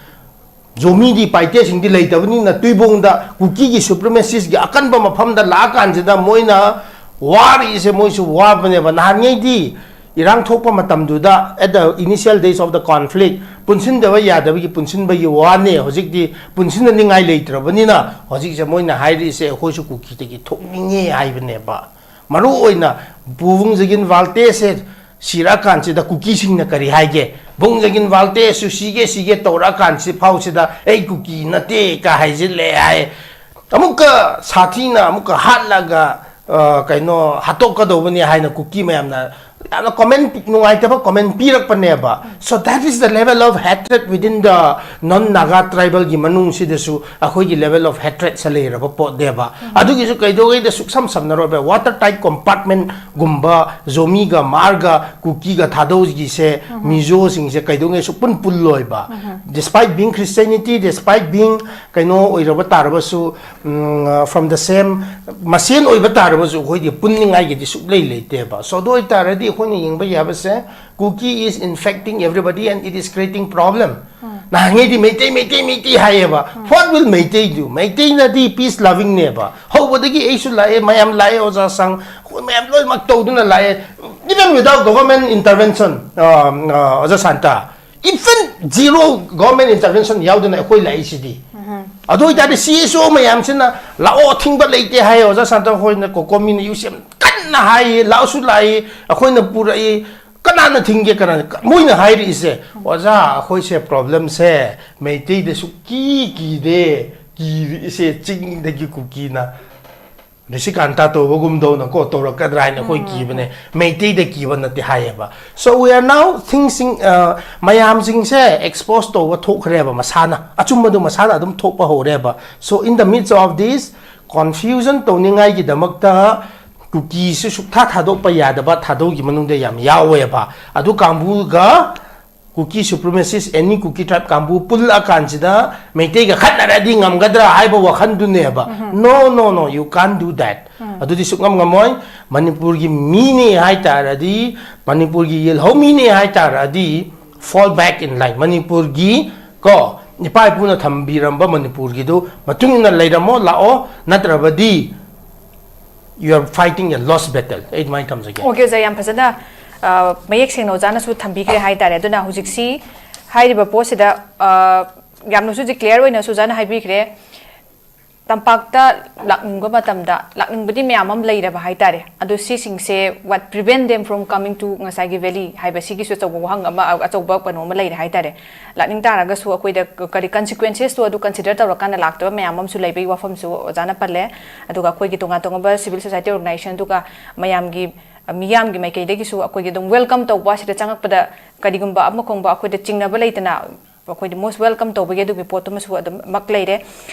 ꯖꯣꯃꯤꯗꯤ ꯄꯥꯏꯇꯦꯁꯤꯡꯗꯤ ꯂꯩꯇꯕꯅꯤꯅ ꯇꯨꯏꯕꯣꯡꯗ ꯀꯨꯀꯤꯒꯤ ꯁꯨꯄ꯭ꯔꯤꯃꯦꯁꯤꯁꯀꯤ ꯑꯀꯟꯕ ꯃꯐꯝꯗ ꯂꯥꯛꯑꯀꯥꯟꯁꯤꯗ ꯃꯣꯏꯅ ꯋꯥꯔꯤꯁꯦ ꯃꯣꯏꯁꯨ ꯋꯥꯕꯅꯦꯕ꯫ ꯅꯍꯥꯟꯉꯩꯗꯤ ꯏꯔꯥꯡ ꯊꯣꯛꯄ ꯃꯇꯝꯗꯨꯗ, at the initial days of the conflict, ꯄꯨꯟꯁꯤꯟꯗꯕ ꯌꯥꯗꯕꯒꯤ ꯄꯨꯟꯁꯤꯟꯕꯒꯤ ꯋꯥꯅꯦ꯫ ꯍꯧꯖꯤꯛꯇꯤ ꯄꯨꯟꯁꯤꯟꯅꯅꯤꯡꯉꯥꯏ ꯂꯩꯇ꯭ꯔꯕꯅꯤꯅ ꯍꯧꯖꯤꯛꯁꯦ ꯃꯣꯏꯅ ꯍꯥꯏꯔꯤꯁꯦ ꯑꯩꯈꯣꯏꯁꯨ ꯀꯨꯀꯤꯗꯒꯤ ꯊꯣꯛꯅꯤꯡꯉꯦ ꯍꯥꯏꯕꯅꯦꯕ꯫ ꯃꯔꯨ ꯑꯣꯏꯅ ꯄꯨꯕꯨꯡ ꯖꯒꯤꯟ ꯋꯥꯜꯇꯦꯁꯦ ꯁꯤꯔꯛꯑꯀꯥꯟꯁꯤꯗ ꯀꯨꯀꯤꯁꯤꯡꯅ ꯀꯔꯤ ꯍꯥꯏꯒꯦ? ꯕꯨꯡ ꯖꯒꯤꯟ ꯋꯥꯜꯇꯦꯁꯨ ꯁꯤꯒꯦ ꯁꯤꯒꯦ ꯇꯧꯔꯛꯑꯀꯥꯟꯁꯤ ꯐꯥꯎꯁꯤꯗ ꯑꯩ ꯀꯨꯀꯤ ꯅꯠꯇꯦ ꯀ ꯍꯥꯏꯖꯤꯜꯂꯦ ꯍꯥꯏ꯫ ꯑꯃꯨꯛꯀ ꯁꯥꯊꯤꯅ ꯑꯃꯨꯛꯀ ꯍꯥꯠꯂꯒ, ꯑ, ꯀꯩꯅꯣ ꯍꯥꯠꯇꯣꯛꯀꯗꯧꯕꯅꯤ ꯍꯥꯏꯅ ꯀꯨꯀꯤ ꯃꯌꯥꯝꯅ ꯌꯥꯝꯅ ꯀꯣꯃꯦꯟ ꯄꯤ-, ꯅꯨꯡꯉꯥꯏꯇꯕ comment ꯄꯤꯔꯛꯄꯅꯦꯕ꯫ So that is the level of hatred within the non Naga tribalꯒꯤ ꯃꯅꯨꯡꯁꯤꯗꯁꯨ ꯑꯩꯈꯣꯏꯒꯤ level of hatredꯁꯦ ꯂꯩꯔꯕ ꯄꯣꯠꯅꯦꯕ꯫ ꯑꯗꯨꯒꯤꯁꯨ ꯀꯩꯗꯧꯉꯩꯗ ꯁꯨꯛꯁꯝ ꯁꯝꯅꯔꯣꯏꯕ꯫ Water tight compartmentꯒꯨꯝꯕ ꯖꯣꯃꯤꯒ ꯃꯥꯔꯒ ꯀꯨꯀꯤꯒ ꯊꯥꯗꯧꯒꯤꯁꯦ ꯃꯤꯖꯣꯁꯤꯡꯁꯦ ꯀꯩꯗꯧꯉꯩ ꯁꯨꯛꯄꯨꯟ ꯄꯨꯜꯂꯣꯏꯕ꯫ Despite being Christianity, despite being ꯀꯩꯅꯣ ꯑꯣꯏꯔꯕ ꯇꯥꯔꯕꯁꯨ, ꯎꯝ, from the same ꯃꯁꯦꯟ ꯑꯣꯏꯕ ꯇꯥꯔꯕꯁꯨ ꯑꯩꯈꯣꯏꯗꯤ ꯄꯨꯟꯅꯤꯡꯉꯥꯏꯒꯤꯗꯤ ꯁꯨꯛꯂꯩ ꯂꯩꯇꯦꯕ꯫ So ꯑꯗꯨ ꯑꯣꯏꯇꯥꯔꯗꯤ ꯑꯩꯈꯣꯏꯅ ꯌꯦꯡꯕ ꯌꯥꯕꯁꯦ, Kuki is infecting everybody and it is creating problem. ꯅꯍꯥꯟꯉꯩꯗꯤ Meitei, Meitei, Meitei ꯍꯥꯏꯌꯦꯕ꯫ What will Meitei do? ꯃꯩꯇꯩꯅꯗꯤ peace lovingꯅꯦꯕ꯫ ꯍꯧꯕꯗꯒꯤ ꯑꯩꯁꯨ ꯂꯥꯛꯑꯦ, ꯃꯌꯥꯝ ꯂꯥꯛꯑꯦ, ꯑꯣꯖꯥ ꯁꯪ, ꯑꯩꯈꯣꯏ ꯃꯌꯥꯝ ꯂꯣꯏꯅꯃꯛ ꯇꯧꯗꯨꯅ ꯂꯥꯛꯑꯦ꯫ Even without government intervention, ꯑ, ꯑ, ꯑꯣꯖꯥ Santa, even zero government intervention ꯌꯥꯎꯗꯅ ꯑꯩꯈꯣꯏ ꯂꯥꯛꯏꯁꯤꯗꯤ꯫ ꯑꯗꯨ ꯑꯣꯏꯇꯥꯔꯗꯤ ꯁꯤ ꯑꯦꯁ ꯑꯣ ꯃꯌꯥꯝꯁꯤꯅ ꯂꯥꯛꯑꯣ, ꯑꯊꯤꯡꯕ ꯂꯩꯇꯦ ꯍꯥꯏꯌꯦ꯫ ꯑꯣꯖꯥ ꯁꯥꯟꯇ ꯍꯣꯏꯅ, ꯀꯣꯀꯣꯃꯤꯅ, ꯌꯨ ꯁꯤ ꯑꯦꯝ ꯀꯟꯅ ꯍꯥꯏꯌꯦ, ꯂꯥꯛꯑꯁꯨ ꯂꯥꯛꯏ, ꯑꯩꯈꯣꯏꯅ ꯄꯨꯔꯛꯏ, ꯀꯅꯥꯅ ꯊꯤꯡꯒꯦ? ꯀꯅꯥꯅ? ꯃꯣꯏꯅ ꯍꯥꯏꯔꯛꯏꯁꯦ, "ꯑꯣꯖꯥ, ꯑꯩꯈꯣꯏꯁꯦ ꯄ꯭ꯔꯣꯕ꯭ꯂꯦꯝꯁꯦ ꯃꯩꯇꯩꯗ ꯁꯨꯛꯀꯤ ꯀꯤꯗꯦ, ꯀꯤꯔꯤꯁꯦ ꯆꯤꯡꯗꯒꯤ ꯀꯨꯀꯤꯅ ꯅꯤꯁꯤꯀꯥꯟꯇ ꯇꯧꯕꯒꯨꯝꯗꯧꯅ ꯀꯣ ꯇꯧꯔꯛꯀꯗ꯭ꯔꯥ ꯍꯥꯏꯅ ꯑꯩꯈꯣꯏ ꯀꯤꯕꯅꯦ, ꯃꯩꯇꯩꯗ ꯀꯤꯕ ꯅꯠꯇꯦ" ꯍꯥꯏꯌꯦꯕ꯫ So we are now thinking, uh, ꯃꯌꯥꯝꯁꯤꯡꯁꯦ ꯑꯦꯛꯁꯄꯣꯖ ꯇꯧꯕ ꯊꯣꯛꯈ꯭ꯔꯦꯕ, ꯃꯁꯥꯅ ꯑꯆꯨꯝꯕꯗꯨ ꯃꯁꯥꯅ ꯑꯗꯨꯝ ꯊꯣꯛꯄ ꯍꯧꯔꯦꯕ꯫ So in the midst of this confusion ꯇꯧꯅꯤꯡꯉꯥꯏꯒꯤꯗꯃꯛꯇ ꯀꯨꯀꯤꯁꯨ ꯁꯨꯛꯊꯥ ꯊꯥꯗꯣꯛꯄ ꯌꯥꯗꯕ ꯊꯥꯗꯧꯒꯤ ꯃꯅꯨꯡꯗ ꯌꯥꯝ ꯌꯥꯎꯋꯦꯕ꯫ ꯑꯗꯨ ꯀꯥꯡꯕꯨꯒ ꯀꯨꯀꯤ ꯁꯨꯄ꯭ꯔꯤꯃꯦꯁꯤꯁ, ꯑꯦꯅꯤ ꯀꯨꯀꯤ ꯇ꯭ꯔꯥꯏꯕ ꯀꯥꯡꯕꯨ ꯄꯨꯜꯂꯛꯑꯀꯥꯟꯁꯤꯗ ꯃꯩꯇꯩꯒ ꯈꯠꯅꯔꯗꯤ ꯉꯝꯒꯗ꯭ꯔꯥ ꯍꯥꯏꯕ ꯋꯥꯈꯜꯗꯨꯅꯦꯕ꯫ No, no, no, you can't do that. ꯑꯗꯨꯗꯤ ꯁꯨꯛꯉꯝ ꯉꯝꯃꯣꯏ꯫ ꯃꯅꯤꯄꯨꯔꯒꯤ ꯃꯤꯅꯦ ꯍꯥꯏ ꯇꯥꯔꯗꯤ, ꯃꯅꯤꯄꯨꯔꯒꯤ ꯌꯦꯜꯍꯧꯃꯤꯅꯦ ꯍꯥꯏ ꯇꯥꯔꯗꯤ, fall back in line. ꯃꯅꯤꯄꯨꯔꯒꯤ, ꯀꯣ, ꯏꯄꯥ ꯏꯄꯨꯅ ꯊꯝꯕꯤꯔꯝꯕ ꯃꯅꯤꯄꯨꯔꯒꯤꯗꯨ ꯃꯇꯨꯡ ꯏꯟꯅ ꯂꯩꯔꯝꯃꯣ, ꯂꯥꯛꯑꯣ, ꯅꯠꯇ꯭ꯔꯕꯗꯤ you are fighting a lost battle. ꯑꯩ ꯑꯗꯨꯃꯥꯏꯅ ꯊꯝꯖꯒꯦ꯫ ꯑꯣꯀꯦ, ꯑꯣꯖꯥ, ꯌꯥꯝ ꯐꯖꯅ, ꯑ, ꯃꯌꯦꯛ ꯁꯦꯡꯅ ꯑꯣꯖꯥꯅꯁꯨ ꯊꯝꯕꯤꯈ꯭ꯔꯦ ꯍꯥꯏ ꯇꯥꯔꯦ꯫ ꯑꯗꯨꯅ ꯍꯧꯖꯤꯛꯁꯤ ꯍꯥꯏꯔꯤꯕ ꯄꯣꯠꯁꯤꯗ, ꯑ, ꯌꯥꯝꯅꯁꯨ ꯍꯧꯖꯤꯛ ꯀ꯭ꯂꯤꯌꯥꯔ ꯑꯣꯏꯅꯁꯨ ꯑꯣꯖꯥꯅ ꯍꯥꯏꯕꯤꯈ꯭ꯔꯦ꯫ ꯇꯝꯄꯥꯛꯇ ꯂꯥꯛꯅꯤꯡꯕ ꯃꯇꯝꯗ ꯂꯥꯛꯅꯤꯡꯕꯗꯤ ꯃꯌꯥꯝ ꯑꯃ ꯂꯩꯔꯕ ꯍꯥꯏ ꯇꯥꯔꯦ꯫ ꯑꯗꯣ ꯁꯤꯁꯤꯡꯁꯦ, what prevent them from coming to ꯉꯁꯥꯏꯒꯤ valley ꯍꯥꯏꯕ ꯁꯤꯒꯤꯁꯨ ꯑꯆꯧꯕ ꯋꯥꯍꯪ ꯑꯃ, ꯑꯆꯧꯕ ꯀꯩꯅꯣ ꯑꯃ ꯂꯩꯔꯦ ꯍꯥꯏ ꯇꯥꯔꯦ꯫ ꯂꯥꯛꯅꯤꯡ ꯇꯥꯔꯒꯁꯨ ꯑꯩꯈꯣꯏꯗ ꯀꯔꯤ consequences ꯇꯣ ꯑꯗꯨ consider ꯇꯧꯔꯀꯥꯟꯗ ꯂꯥꯛꯇꯕ ꯃꯌꯥꯝ ꯑꯃꯁꯨ ꯂꯩꯕꯒꯤ ꯋꯥꯐꯝꯁꯨ ꯑꯣꯖꯥꯅ ꯄꯜꯂꯦ꯫ ꯑꯗꯨꯒ ꯑꯩꯈꯣꯏꯒꯤ ꯇꯣꯉꯥꯟ ꯇꯣꯉꯥꯟꯕ civil society organization ꯑꯗꯨꯒ ꯃꯌꯥꯝꯒꯤ, ꯃꯤꯌꯥꯝꯒꯤ ꯃꯥꯏꯀꯩꯗꯒꯤꯁꯨ ꯑꯩꯈꯣꯏꯒꯤ ꯑꯗꯨꯝ welcome ꯇꯧꯕ, ꯁꯤꯗ ꯆꯪꯉꯛꯄꯗ ꯀꯔꯤꯒꯨꯝꯕ ꯑꯃ ꯈꯣꯡꯕ ꯑꯩꯈꯣꯏꯗ ꯆꯤꯡꯅꯕ ꯂꯩꯇꯅ ꯑꯩꯈꯣꯏꯗꯤ most welcome ꯇꯧꯕꯒꯤ ꯑꯗꯨꯒꯤ ꯄꯣꯠꯇꯨꯃꯁꯨ ꯑꯗꯨꯃꯛ ꯂꯩꯔꯦ꯫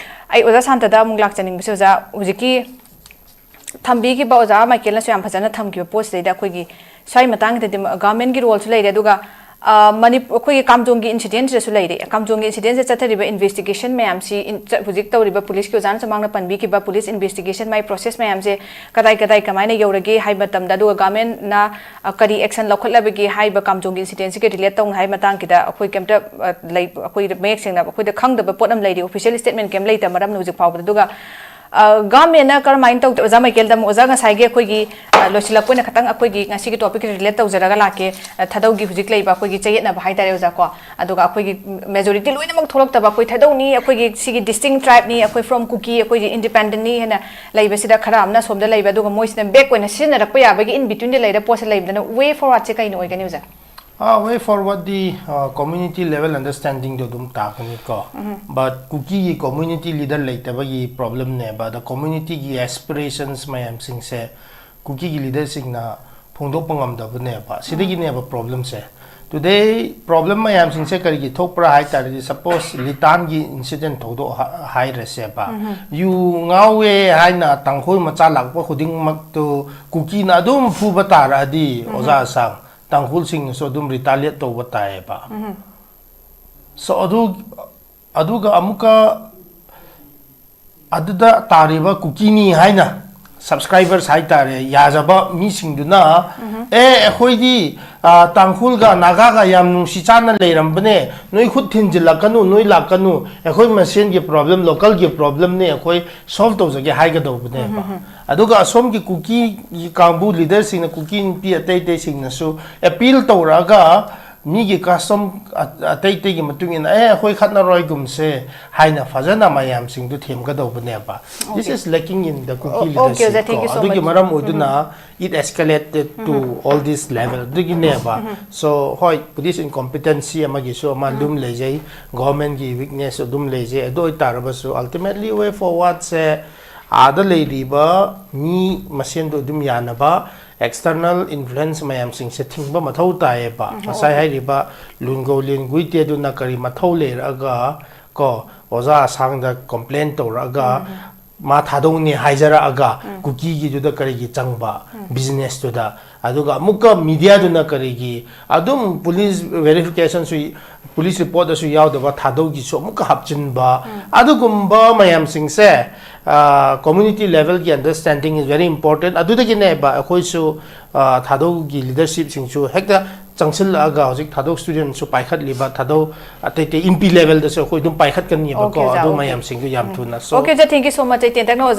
ꯑꯩ ꯑꯣꯖꯥ ꯁꯥꯟꯇꯗ ꯑꯃꯨꯛ ꯂꯥꯛꯆꯅꯤꯡꯕꯁꯦ, ꯑꯣꯖꯥ, ꯍꯧꯖꯤꯛꯀꯤ ꯊꯝꯕꯤꯈꯤꯕ ꯑꯣꯖꯥ ꯃꯥꯏꯀꯦꯜꯅꯁꯨ ꯌꯥꯝ ꯐꯖꯅ ꯊꯝꯈꯤꯕ ꯄꯣꯠꯁꯤꯗꯩꯗ ꯑꯩꯈꯣꯏꯒꯤ ꯁ꯭ꯋꯥꯏ ꯃꯇꯥꯡꯁꯤꯗꯗꯤ government ꯀꯤ role ꯁꯨ ꯂꯩꯔꯦ꯫ ꯑꯗꯨꯒ, ꯑ, ꯃꯅꯤ-, ꯑꯩꯈꯣꯏꯒꯤ ꯀꯥꯝꯖꯣꯡꯒꯤ incident ꯁꯤꯗꯁꯨ ꯂꯩꯔꯦ꯫ ꯀꯥꯝꯖꯣꯡꯒꯤ incident ꯁꯦ ꯆꯠꯊꯔꯤꯕ investigation ꯃꯌꯥꯝꯁꯤ, in-, ꯆꯠ-, ꯍꯧꯖꯤꯛ ꯇꯧꯔꯤꯕ ꯄꯨꯂꯤꯁꯀꯤ ꯑꯣꯖꯥꯅꯁꯨ ꯃꯃꯥꯡꯗ ꯄꯟꯕꯤꯈꯤꯕ ꯄꯨꯂꯤꯁ investigation ꯃꯥꯏ process ꯃꯌꯥꯝꯁꯦ ꯀꯗꯥꯏ ꯀꯗꯥꯏ ꯀꯃꯥꯏꯅ ꯌꯧꯔꯒꯦ ꯍꯥꯏꯕ ꯃꯇꯝꯗ, ꯑꯗꯨꯒ government ꯅ, ꯑ, ꯀꯔꯤ action ꯂꯧꯈꯠꯂꯕꯒꯦ ꯍꯥꯏꯕ ꯀꯥꯝꯖꯣꯡꯒꯤ incident ꯁꯤꯒ relate ꯇꯧꯅ ꯍꯥꯏꯕ ꯃꯇꯥꯡꯁꯤꯗ ꯑꯩꯈꯣꯏ ꯀꯩꯝꯇ, ꯑ, ꯂꯩ-, ꯑꯩꯈꯣꯏ ꯃꯌꯦꯛ ꯁꯦꯡꯅ ꯑꯩꯈꯣꯏꯗ ꯈꯪꯗꯕ ꯄꯣꯠ ꯑꯃ ꯂꯩꯔꯤ꯫ Official statement ꯀꯩꯝ ꯂꯩꯇꯕ ꯃꯔꯝꯅ ꯍꯧꯖꯤꯛ ꯐꯥꯎꯕꯗ꯫ ꯑꯗꯨꯒ ꯒꯚꯔꯟꯃꯦꯟꯅ ꯀꯔꯝꯍꯥꯏꯅ ꯇꯧ ꯑꯣꯖꯥ ꯃꯥꯏꯀꯦꯜꯗ ꯑꯃꯨꯛ ꯑꯣꯖꯥ ꯉꯁꯥꯏꯒꯤ ꯑꯩꯈꯣꯏꯒꯤ ꯑ, ꯂꯣꯏꯁꯤꯜꯂꯛꯄ ꯑꯣꯏꯅ ꯈꯇꯪ ꯑꯩꯈꯣꯏꯒꯤ ꯉꯁꯤꯒꯤ ꯇꯣꯄꯤꯛꯀꯤ ꯔꯤꯂꯦꯠ ꯇꯧꯖꯔꯒ ꯂꯥꯛꯀꯦ꯫ ꯑ, ꯊꯥꯗꯧꯒꯤ ꯍꯧꯖꯤꯛ ꯂꯩꯕ ꯑꯩꯈꯣꯏꯒꯤ ꯆꯌꯦꯠꯅꯕ ꯍꯥꯏꯇꯥꯔꯦ ꯑꯣꯖꯥ ꯀꯣ꯫ ꯑꯗꯨꯒ ꯑꯩꯈꯣꯏꯒꯤ ꯃꯦꯖꯣꯔꯤꯇꯤ ꯂꯣꯏꯅꯃꯛ ꯊꯣꯛꯂꯛꯇꯕ ꯑꯩꯈꯣꯏ ꯊꯥꯗꯧꯅꯤ, ꯑꯩꯈꯣꯏꯒꯤ ꯁꯤꯒꯤ ꯗꯤꯁꯇꯤꯡ ꯇ꯭ꯔꯥꯏꯕꯅꯤ, ꯑꯩꯈꯣꯏ ꯐ꯭ꯔꯣꯝ ꯀꯨꯀꯤ, ꯑꯩꯈꯣꯏꯒꯤ ꯏꯟꯗꯤꯄꯦꯟꯗꯦꯟꯅꯤ ꯍꯥꯏꯅ ꯂꯩꯕꯁꯤꯗ ꯈꯔ ꯑꯃꯅ ꯑꯁꯣꯝꯗ ꯂꯩꯕ, ꯑꯗꯨꯒ ꯃꯣꯏꯁꯤꯅ ꯕꯦꯛ ꯑꯣꯏꯅ ꯁꯤꯖꯤꯟꯅꯔꯛꯄ ꯌꯥꯕꯒꯤ ꯏꯟ ꯕꯤꯇ꯭ꯋꯤꯟꯗ ꯂꯩꯔ ꯄꯣꯠꯁꯦ ꯂꯩꯕꯗꯅ ꯋꯦ ꯐꯣꯔꯋꯥꯔꯗꯁꯦ ꯀꯩꯅ ꯑꯣꯏꯒꯅꯤ ꯑꯣꯖꯥ? ꯋꯦ ꯐꯣꯔꯋꯥꯔꯗꯤ ꯀꯝꯃ꯭ꯌꯨꯅꯤꯇꯤ ꯂꯦꯚꯦꯜ ꯑꯟꯗꯔꯁꯇꯦꯟꯗꯤꯡꯗꯣ ꯑꯗꯨꯝ ꯇꯥꯛꯀꯅꯤꯀꯣ꯫ ꯕꯠ ꯀꯨꯀꯤꯒꯤ ꯀꯝꯃ꯭ꯌꯨꯅꯤꯇꯤ ꯂꯤꯗꯔ ꯂꯩꯇꯕꯒꯤ ꯄ꯭ꯔꯣꯕ꯭ꯂꯦꯝꯅꯦꯕ꯫ ꯑꯗ ꯀꯝꯃ꯭ꯌꯨꯅꯤꯇꯤꯒꯤ ꯑꯦꯁꯄꯤꯔꯦꯁꯟꯁ ꯃꯌꯥꯝꯁꯤꯡꯁꯦ ꯀꯨꯀꯤꯒꯤ ꯂꯤꯗꯔꯁꯤꯡꯅ ꯐꯣꯡꯗꯣꯛꯄ ꯉꯝꯗꯕꯅꯦꯕ꯫ ꯁꯤꯗꯒꯤꯅꯦꯕ ꯄ꯭ꯔꯣꯕ꯭ꯂꯦꯝꯁꯦ꯫ ꯇꯨꯗꯦ ꯄ꯭ꯔꯣꯕ꯭ꯂꯦꯝ ꯃꯌꯥꯝꯁꯤꯡꯁꯦ ꯀꯔꯤꯒꯤ ꯊꯣꯛꯄ꯭ꯔꯥ ꯍꯥꯏ ꯇꯥꯔꯗꯤ, ꯁꯄꯣꯁ ꯂꯤꯇꯥꯟꯒꯤ ꯏꯟꯁꯤꯗꯦꯟ ꯊꯧꯗꯣꯛ ꯍꯥ- ꯍꯥꯏꯔꯁꯦꯕ꯫ ꯌꯨ ꯉꯥꯎꯋꯦ ꯍꯥꯏꯅ ꯇꯥꯡꯈꯨꯜ ꯃꯆꯥ ꯂꯥꯛꯄ ꯈꯨꯗꯤꯡꯃꯛꯇꯨ ꯀꯨꯀꯤꯅ ꯑꯗꯨꯝ ꯐꯨꯕ ꯇꯥꯔꯛꯑꯗꯤ, ꯑꯣꯖꯥ ꯑꯁꯥꯡ, ꯇꯥꯡꯈꯨꯜꯁꯤꯡꯅꯁꯨ ꯑꯗꯨꯝ ꯔꯤꯇꯥꯂꯤꯌꯦꯠ ꯇꯧꯕ ꯇꯥꯏꯌꯦꯕ꯫ ꯁꯣ ꯑꯗꯨ ꯑꯗꯨꯒ ꯑꯃꯨꯛꯀ ꯑꯗꯨꯗ ꯇꯥꯔꯤꯕ ꯀꯨꯀꯤꯅꯤ ꯍꯥꯏꯅ ꯁꯕꯁꯀ꯭ꯔꯥꯏꯕꯔꯁ ꯍꯥꯏꯇꯥꯔꯦ, ꯌꯥꯖꯕ ꯃꯤꯁꯤꯡꯗꯨꯅ, "ꯑꯦ, ꯑꯩꯈꯣꯏꯗꯤ, ꯑ, ꯇꯥꯡꯈꯨꯜꯒ ꯅꯥꯒꯥꯒ ꯌꯥꯝ ꯅꯨꯡꯁꯤ ꯆꯥꯟꯅ ꯂꯩꯔꯝꯕꯅꯦ, ꯅꯣꯏ ꯈꯨꯠ ꯊꯤꯟꯖꯤꯜꯂꯛꯀꯅꯨ, ꯅꯣꯏ ꯂꯥꯛꯀꯅꯨ, ꯑꯩꯈꯣꯏ ꯃꯁꯦꯟꯒꯤ ꯄ꯭ꯔꯣꯕ꯭ꯂꯦꯝ, ꯂꯣꯀꯦꯜꯒꯤ ꯄ꯭ꯔꯣꯕ꯭ꯂꯦꯝꯅꯦ, ꯑꯩꯈꯣꯏ ꯁꯣꯜꯕ ꯇꯧꯖꯒꯦ" ꯍꯥꯏꯒꯗꯧꯕꯅꯦꯕ꯫ ꯑꯗꯨꯒ ꯑꯁꯣꯝꯒꯤ ꯀꯨꯀꯤ ꯀꯥꯡꯕꯨ ꯂꯤꯗꯔꯁꯤꯡꯅ, ꯀꯨꯀꯤ ꯅꯨꯄꯤ ꯑꯇꯩ ꯑꯇꯩꯁꯤꯡꯅꯁꯨ ꯑꯦꯄꯤꯜ ꯇꯧꯔꯛꯑꯒ, ꯃꯤꯒꯤ ꯀꯁꯇꯝ ꯑꯇꯩ ꯑꯇꯩꯒꯤ ꯃꯇꯨꯡ ꯏꯟꯅ, "ꯑꯦ, ꯑꯩꯈꯣꯏ ꯈꯠꯅꯔꯣꯏꯒꯨꯝꯁꯦ" ꯍꯥꯏꯅ ꯐꯖꯅ ꯃꯌꯥꯝꯁꯤꯡꯗꯨ ꯊꯦꯝꯒꯗꯧꯕꯅꯦꯕ꯫ This is lacking in the Kuki Okay, okay, leadership thank you ꯀꯣ꯫ so ꯑꯗꯨꯒꯤ much. ꯃꯔꯝ ꯑꯣꯏꯗꯨꯅ it escalated to all this level꯫ ꯑꯗꯨꯒꯤꯅꯦꯕ꯫ So ꯍꯣꯏ, police incompetency ꯑꯃꯒꯤꯁꯨ ꯑꯃ ꯑꯗꯨꯝ ꯂꯩꯖꯩ, ꯒꯣꯚꯔꯟꯃꯦꯟꯒꯤ ꯋꯤꯛꯅꯦꯁ ꯑꯗꯨꯝ ꯂꯩꯖꯩ꯫ ꯑꯗꯨ ꯑꯣꯏꯇꯥꯔꯕꯁꯨ, ꯑꯜꯇꯤꯃꯦꯠꯂꯤ ꯋꯦ ꯐꯣꯔꯋꯥꯔꯗꯁꯦ ꯑꯥꯗ ꯂꯩꯔꯤꯕ ꯃꯤ ꯃꯁꯦꯟꯗꯣ ꯑꯗꯨꯝ ꯌꯥꯅꯕ, ꯑꯦꯛꯁꯇꯔꯅꯦꯜ ꯏꯟꯐ꯭ꯂꯨꯌꯦꯟꯁ ꯃꯌꯥꯝꯁꯤꯡꯁꯦ ꯊꯤꯡꯕ ꯃꯊꯧ ꯇꯥꯏꯌꯦꯕ꯫ ꯉꯁꯥꯏ ꯍꯥꯏꯔꯤꯕ ꯂꯨꯟꯒꯧ ꯂꯤꯟ ꯒꯨꯏꯇꯦꯗꯨꯅ ꯀꯔꯤ ꯃꯊꯧ ꯂꯩꯔꯛꯑꯒ ꯀꯣ, ꯑꯣꯖꯥ ꯑꯁꯥꯡꯗ ꯀꯝꯄ꯭ꯂꯦꯟ ꯇꯧꯔꯛꯑꯒ ꯃꯥ ꯊꯥꯗꯧꯅꯤ ꯍꯥꯏꯖꯔꯛꯑꯒ ꯀꯨꯀꯤꯒꯤꯗꯨꯗ ꯀꯔꯤꯒꯤ ꯆꯪꯕ ꯕꯤꯖꯤꯅꯦꯁꯇꯨꯗ? ꯑꯗꯨꯒ ꯑꯃꯨꯛꯀ ꯃꯤꯗꯤꯌꯥꯗꯨꯅ ꯀꯔꯤꯒꯤ ꯑꯗꯨꯝ ꯄꯨꯂꯤꯁ ꯚꯦꯔꯤꯐꯤꯀꯦꯁꯟꯁꯨ, ꯄꯨꯂꯤꯁ ꯔꯤꯄꯣꯔꯠꯇꯁꯨ ꯌꯥꯎꯗꯕ ꯊꯥꯗꯧꯒꯤꯁꯨ ꯑꯃꯨꯛꯀ ꯍꯥꯞꯆꯤꯟꯕ? ꯑꯗꯨꯒꯨꯝꯕ ꯃꯌꯥꯝꯁꯤꯡꯁꯦ, ꯀꯝꯃ꯭ꯌꯨꯅꯤꯇꯤ ꯂꯦꯚꯦꯜꯒꯤ ꯑꯟꯗꯔꯁꯇꯦꯟꯗꯤꯡ ꯏꯁ ꯚꯦꯔꯤ ꯏꯝꯄꯣꯔꯇꯦꯟ꯫ ꯑꯗꯨꯗꯒꯤꯅꯦꯕ ꯑꯩꯈꯣꯏꯁꯨ, ꯑ, ꯊꯥꯗꯧꯒꯤ ꯂꯤꯗꯔꯁꯤꯞꯁꯤꯡꯁꯨ ꯍꯦꯛꯇ ꯆꯪꯁꯤꯜꯂꯛꯑꯒ ꯍꯧꯖꯤꯛ ꯊꯥꯗꯧ studentꯁꯨ ꯄꯥꯏꯈꯠꯂꯤꯕ, ꯊꯥꯗꯧ ꯑꯇꯩ ꯑꯇꯩ ꯏꯟꯄꯤ levelꯗꯁꯨ ꯑꯩꯈꯣꯏ ꯑꯗꯨꯝ ꯄꯥꯏꯈꯠꯀꯅꯤꯕꯀꯣ꯫ Okay, ꯑꯣꯖꯥ, ꯑꯗꯨ okay. ꯃꯌꯥꯝꯁꯤꯡꯗꯨ ꯌꯥꯝ ꯊꯨꯅ꯫ So, Okay, ꯑꯣꯖꯥ, thank you so much. ꯑꯩ ꯇꯦꯟꯇꯛꯅ ꯑꯣꯖꯥ